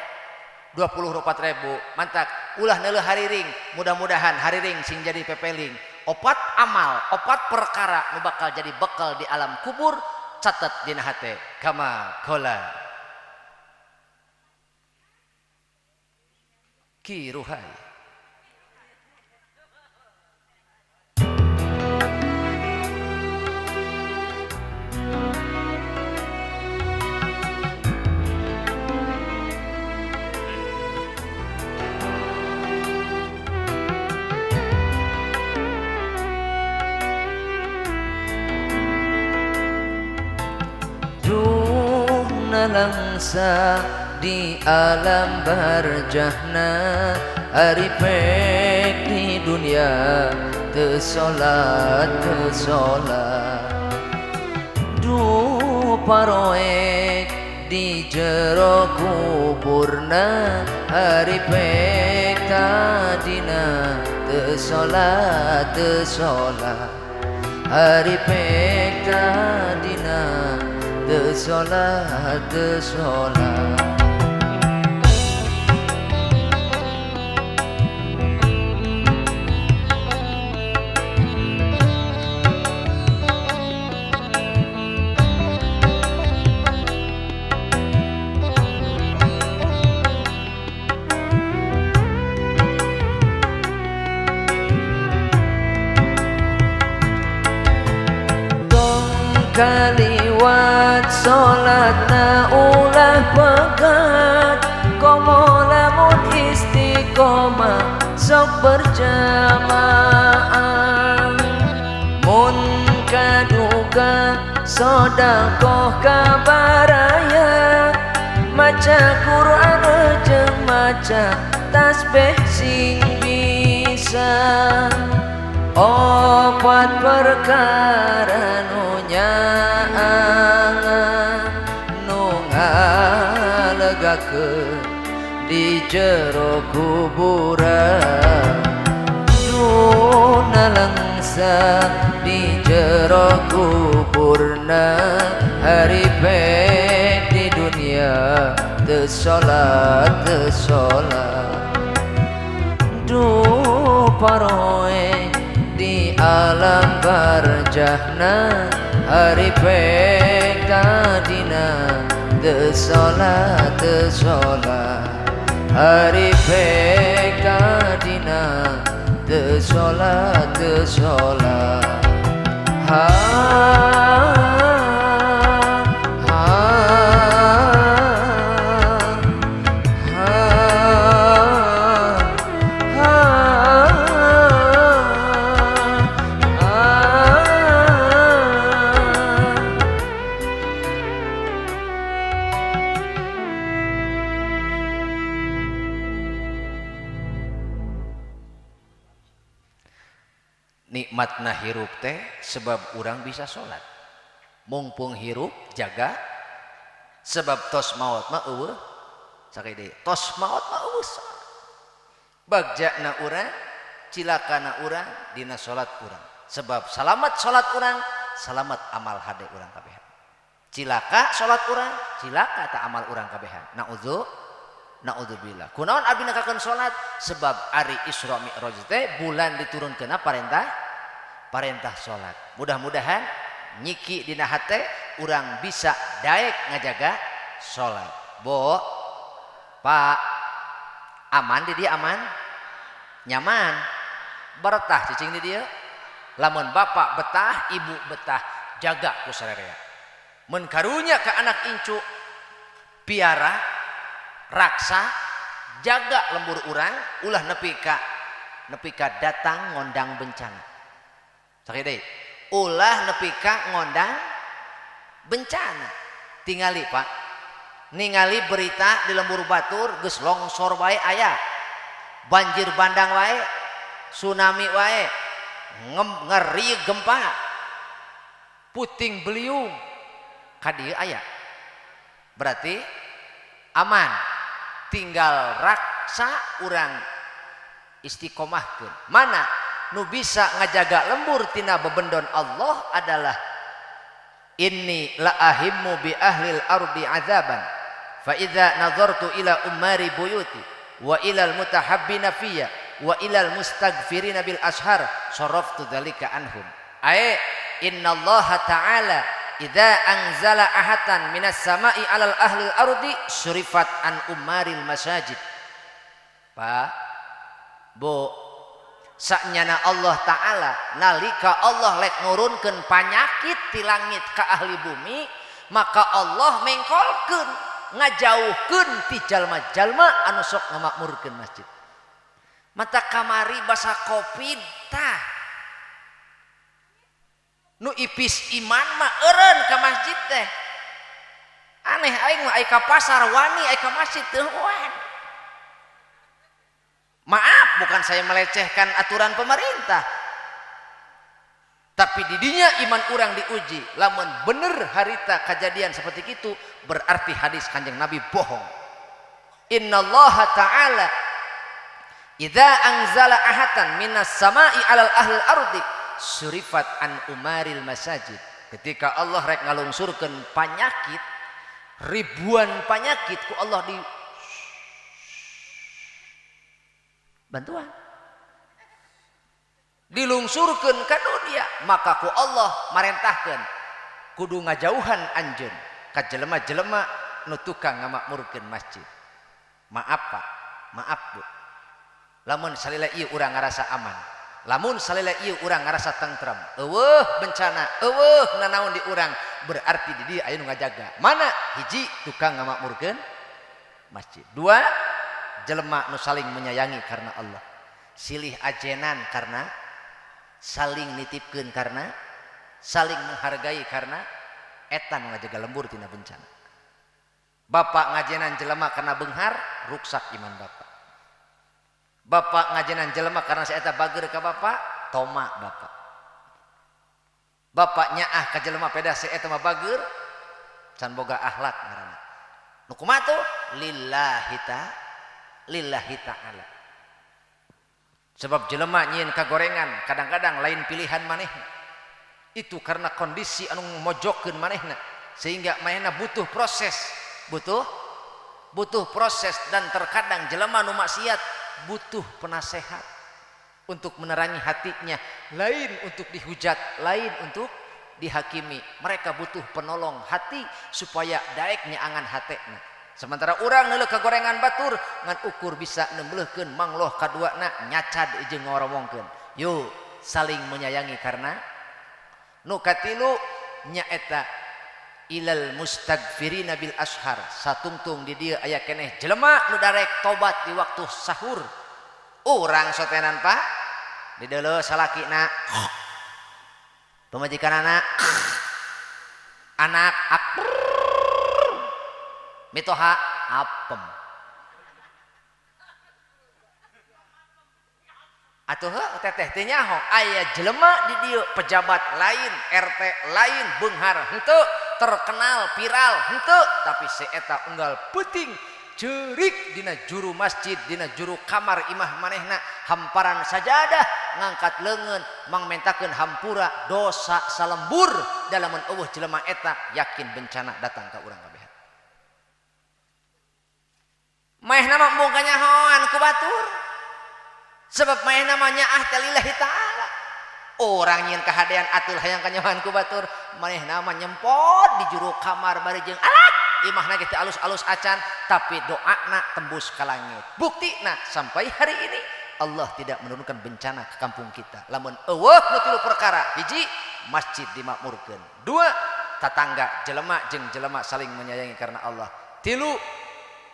Mantak ulah neuleuh hariring, mudah-mudahan hariring sing jadi pepeling. Opat amal, opat perkara nu bakal jadi bekal di alam kubur, catet dina hate kama qala Ki Ruhai. Langsa di alam barjahna, ari pek di dunia teu salat teu salat. Duh paroek di jero kuburna, ari pek tadina teu salat teu salat. Ari pek tadina teu salat teu salat. Kaliwat salatna ulah pegat, komo lamun istiqomah sok berjamaah. Mun kaduga sodakoh kabaraya, maca Quran jeung maca tasbih sing bisa. Opat perkara nu nyaangan nu ngalegakeun di jero kuburan duh nalangsa di jero kuburna hari pek di dunia teu salat teu salat duh paroe di alam barjahna hari pek tadina teu salat teu salat hari pek tadina teu salat teu salat ha ha ha ha ha. Nikmatna hirup teh sebab urang bisa salat. Mungpung hirup jaga sebab tos maot mah eueuh sakade tos maot mah eueuh salat. Bagjana urang cilakana urang dina salat urang. Sebab salamat salat urang, salamat amal hade urang kabehan. Cilaka salat urang, cilaka ta amal urang kabehan. Naudzubillah. Kunaon abdi nakakeun salat? Sebab ari Isra Mi'raj teh bulan diturunkeunna parentah salat. Mudah-mudahan nyiki dina hate urang bisa daek ngajaga salat. Bo, Pak, aman di dia aman? Nyaman. Bertah cicing di dia. Lamun bapak betah, ibu betah, jaga ku sararea. Mun karunya ka anak incu piara raksa jaga lembur urang ulah nepi ka datang ngondang bencana. Sakit deui. Ulah nepi ka ngondang bencana. Tingali Pak, ningali berita di lembur batur geus longsor wae aya, banjir bandang wae, tsunami wae, ngeri gempa, puting beliung ka dieu aya. Berarti aman, tinggal raksa urang istiqomahkeun. Mana nu bisa ngajaga lembur tina bebendon Allah adalah inni la ahimmu bi ahlil ardi azaban fa idza nazartu ila ummari buyuti wa ilal mutahabbina fiyya wa ilal mustaghfirina bil ashar saraftu dzalika anhum. Ae innallaha ta'ala idza anzala ahatan minas sama'i alal ahlil ardi surifat an ummaril masajid. Pak, Bu, saknyana Allah Ta'ala nalika Allah lek nurunkeun panyakit ti langit ka ahli bumi, maka Allah mengkolkeun ngajauhkeun ti jalma-jalma anu sok ngamakmurkeun masjid. Mata kamari basa Covid tah nu ipis iman mah eureun ka masjid teh. Aneh aing mah ai ka pasar wani, ai ka masjid teu wani. Maaf, bukan saya melecehkan aturan pemerintah, tapi didinya iman orang diuji. Lamun bener harita kejadian seperti itu, berarti hadis Kanjeng Nabi bohong. Innallaha ta'ala idza anzala ahatan minas sama'i alal ahlil ardi surifat an umaril masajid. Ketika Allah rek ngalungsurkeun panyakit, ribuan panyakit ku Allah di bantuan dilungsurkeun ka dunia, maka ku Allah marentahkeun kudu ngajauhan anjeun ka jelema-jelema nu tukang ngamakmurkeun masjid. Maaf Pak, maaf Bu, lamun salila ieu urang ngarasa aman, lamun salila ieu urang ngarasa tengtrem, eueuh bencana, eueuh nanaon di urang, berarti di dieu aya nu ngajaga. Mana? Hiji, tukang ngamakmurkeun masjid. Dua, jelema nu saling menyayangi karena Allah, silih ajenan karena saling nitipkeun, karena saling menghargai, karena eta nu ngajaga lembur tina bencana. Bapak ngajenan jelema karena beunghar, ruksak iman bapak. Bapak ngajenan jelema karena si eta bager ka bapak, toma bapak. Bapak nyaah ka jelema peda si eta mah bager, can boga akhlak ngaranna. Nu kumaha tuh? Lillahi ta'ala. Lillahi ta'ala. Sebab jelema nyieun kagorengan kadang-kadang lain pilihan manehna. Itu karena kondisi anu mojokkeun manehna sehingga manehna butuh proses, butuh proses dan terkadang jelema nu maksiat butuh penasehat untuk menerangi hatinya, lain untuk dihujat, lain untuk dihakimi. Mereka butuh penolong hati supaya daek nyaangan hatena. Sementara urang neuleuh kagorengan batur ngan ukur bisa nembleuhkeun mangloh kaduana nyacad jeung ngoromongkeun. Yuk saling menyayangi karena nu katilu nyaeta ilal mustagfirina bil ashar. Satungtung di dieu aya keneh jelema nu darek tobat di waktu sahur. Urang sotenan Pak dideuleu salakina, pamajikanana, anak mitoha apem. Atuh heuh teteh teh nyaho aya jelema di dieu pejabat lain, RT lain, beunghar henteu, terkenal viral henteu, tapi si eta unggal peuting ceurik dina juru masjid, dina juru kamar imah manehna, hamparan sajadah ngangkat leungeun mangmentakeun hampura dosa salembur dalamun eueuh jelema eta yakin bencana datang ka urang kabeh. Manehna mah embung kanyahoan ku batur. Sebab manehna mah nyaah teh lillahi ta'ala. Urang nyieun kahadean atul hayang kanyahoan ku batur, manehna mah nyempot di juru kamar bari jeung alah imahna ge teu alus-alus acan, tapi doana tembus ka langit. Buktina sampai hari ini Allah tidak menurunkan bencana ke kampung kita. Lamun eueuh nu tilu perkara, hiji masjid dimakmurkeun, dua tatangga jelema jeung jelema saling menyayangi karena Allah, tilu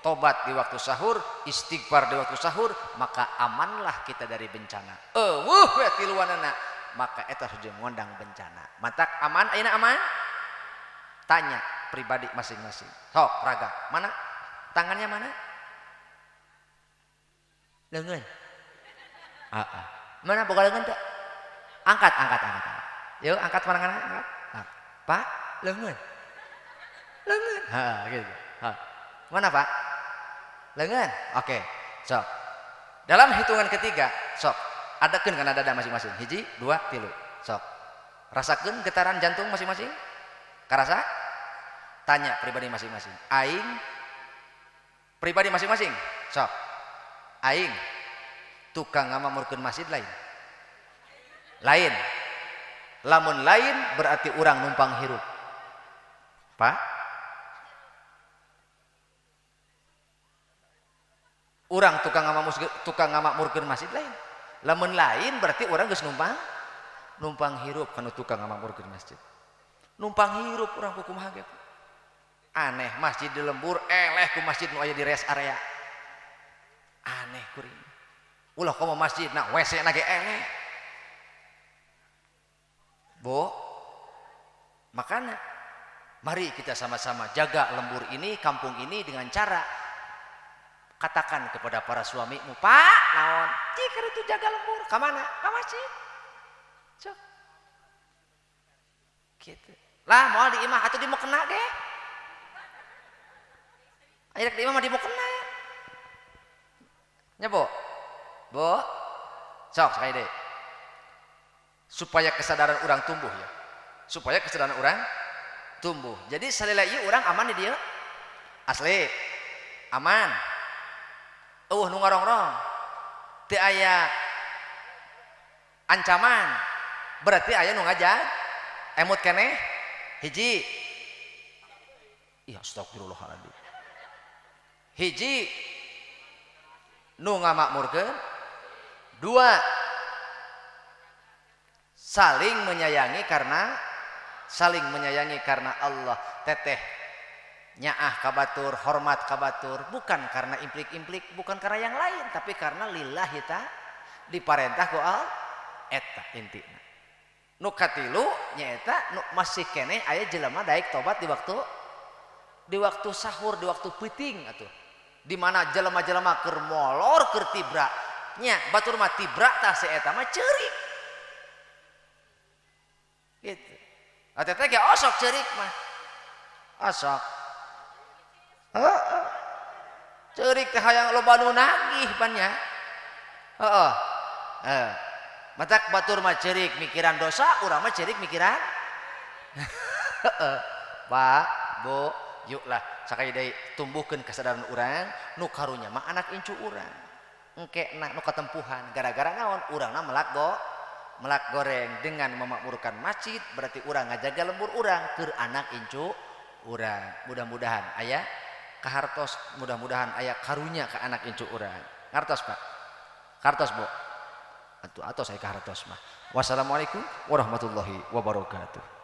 tobat di waktu sahur, istighfar di waktu sahur, maka amanlah kita dari bencana. Eueuh we tiluanana, maka eta saja ngondang bencana. Matak aman ayeuna aman? Tanya pribadi masing-masing. Sok raga, mana? Tangannya mana? Leungeun. Heeh. Mana boga leungeun teh? Angkat, angkat, angkat, angkat. Yuk angkat mana angkat. Nah, Pak, leungeun. Leungeun. Heeh, gitu. Ha. Mana Pak? Leungeun. Oke. Sok. Dalam hitungan ketiga, sok adakeun kana dada masing-masing. Hiji, dua, tilu. Sok. Rasakeun getaran jantung masing-masing? Karasa? Tanya pribadi masing-masing. Aing pribadi masing-masing. Sok. Aing tukang ngamakmurkeun masjid lain. Lain. Lamun lain berarti urang numpang hirup. Pak? Urang tukang ngamakmurkeun masjid lain. Lamun lain berarti urang geus numpang hirup kana tukang ngamakmurkeun masjid. Numpang hirup urang kumaha ge. Aneh masjid di lembur eleh ku masjid nu aya di rest area. Aneh kuring. Ulah komo masjid na WC na ge eleh. Bu, makanya mari kita sama-sama jaga lembur ini, kampung ini dengan cara katakan kepada para suamimu, Pak, naon? Jika itu jaga lembur, ka mana? Ka masjid. Cok. Gitu. Lah, moal di imah atuh di mukena ge. Aya di imah mah di mukena. Nya, Bu. Bu. Sok sekali deui. Supaya kesadaran orang tumbuh ya. Supaya kesadaran orang tumbuh. Jadi salila ieu urang aman di dieu. Asli. Aman. Eueuh nu ngarongrong. Teu aya ancaman. Berarti aya nu ngajak. Emut keneh hiji. Ih astagfirullahaladzim. Hiji nu ngamakmurkeun, dua saling menyayangi karena Allah. Teteh nyaah kabatur, hormat kabatur, bukan karena implik-implik, bukan karena yang lain, tapi karena lillahi ta diparentah ku al eta intina. Nu katilu nyaeta nu masih keneh aya jelema daek tobat di waktu sahur, di waktu peuting atuh. Di mana jelema-jelema keur molor keur tibra. Nya batur mah tibra tah si eta mah ceurik. Gitu. Teteh ge osok ceurik mah. Osok. Heeh. Ceurik teh hayang loba nu nagih pan nya. Heeh. Heeh. Matak batur mah ceurik mikiran dosa, urang mah ceurik mikiran. Heeh. Pak, Bu, yuklah sakali deui tumbuhkeun kesadaran urang nu karunya mah anak incu urang. Engke na nu katempuhan gara-gara naon urangna melak goreng dengan memakmurkan masjid berarti urang ngajaga lembur urang keur anak incu urang. Mudah-mudahan aya kahartos, mudah-mudahan aya karunya ke anak incu urang. Ngartos Pak? Kartos Bu? Atuh atos aya kahartos mah. Wassalamualaikum warahmatullahi wabarakatuh.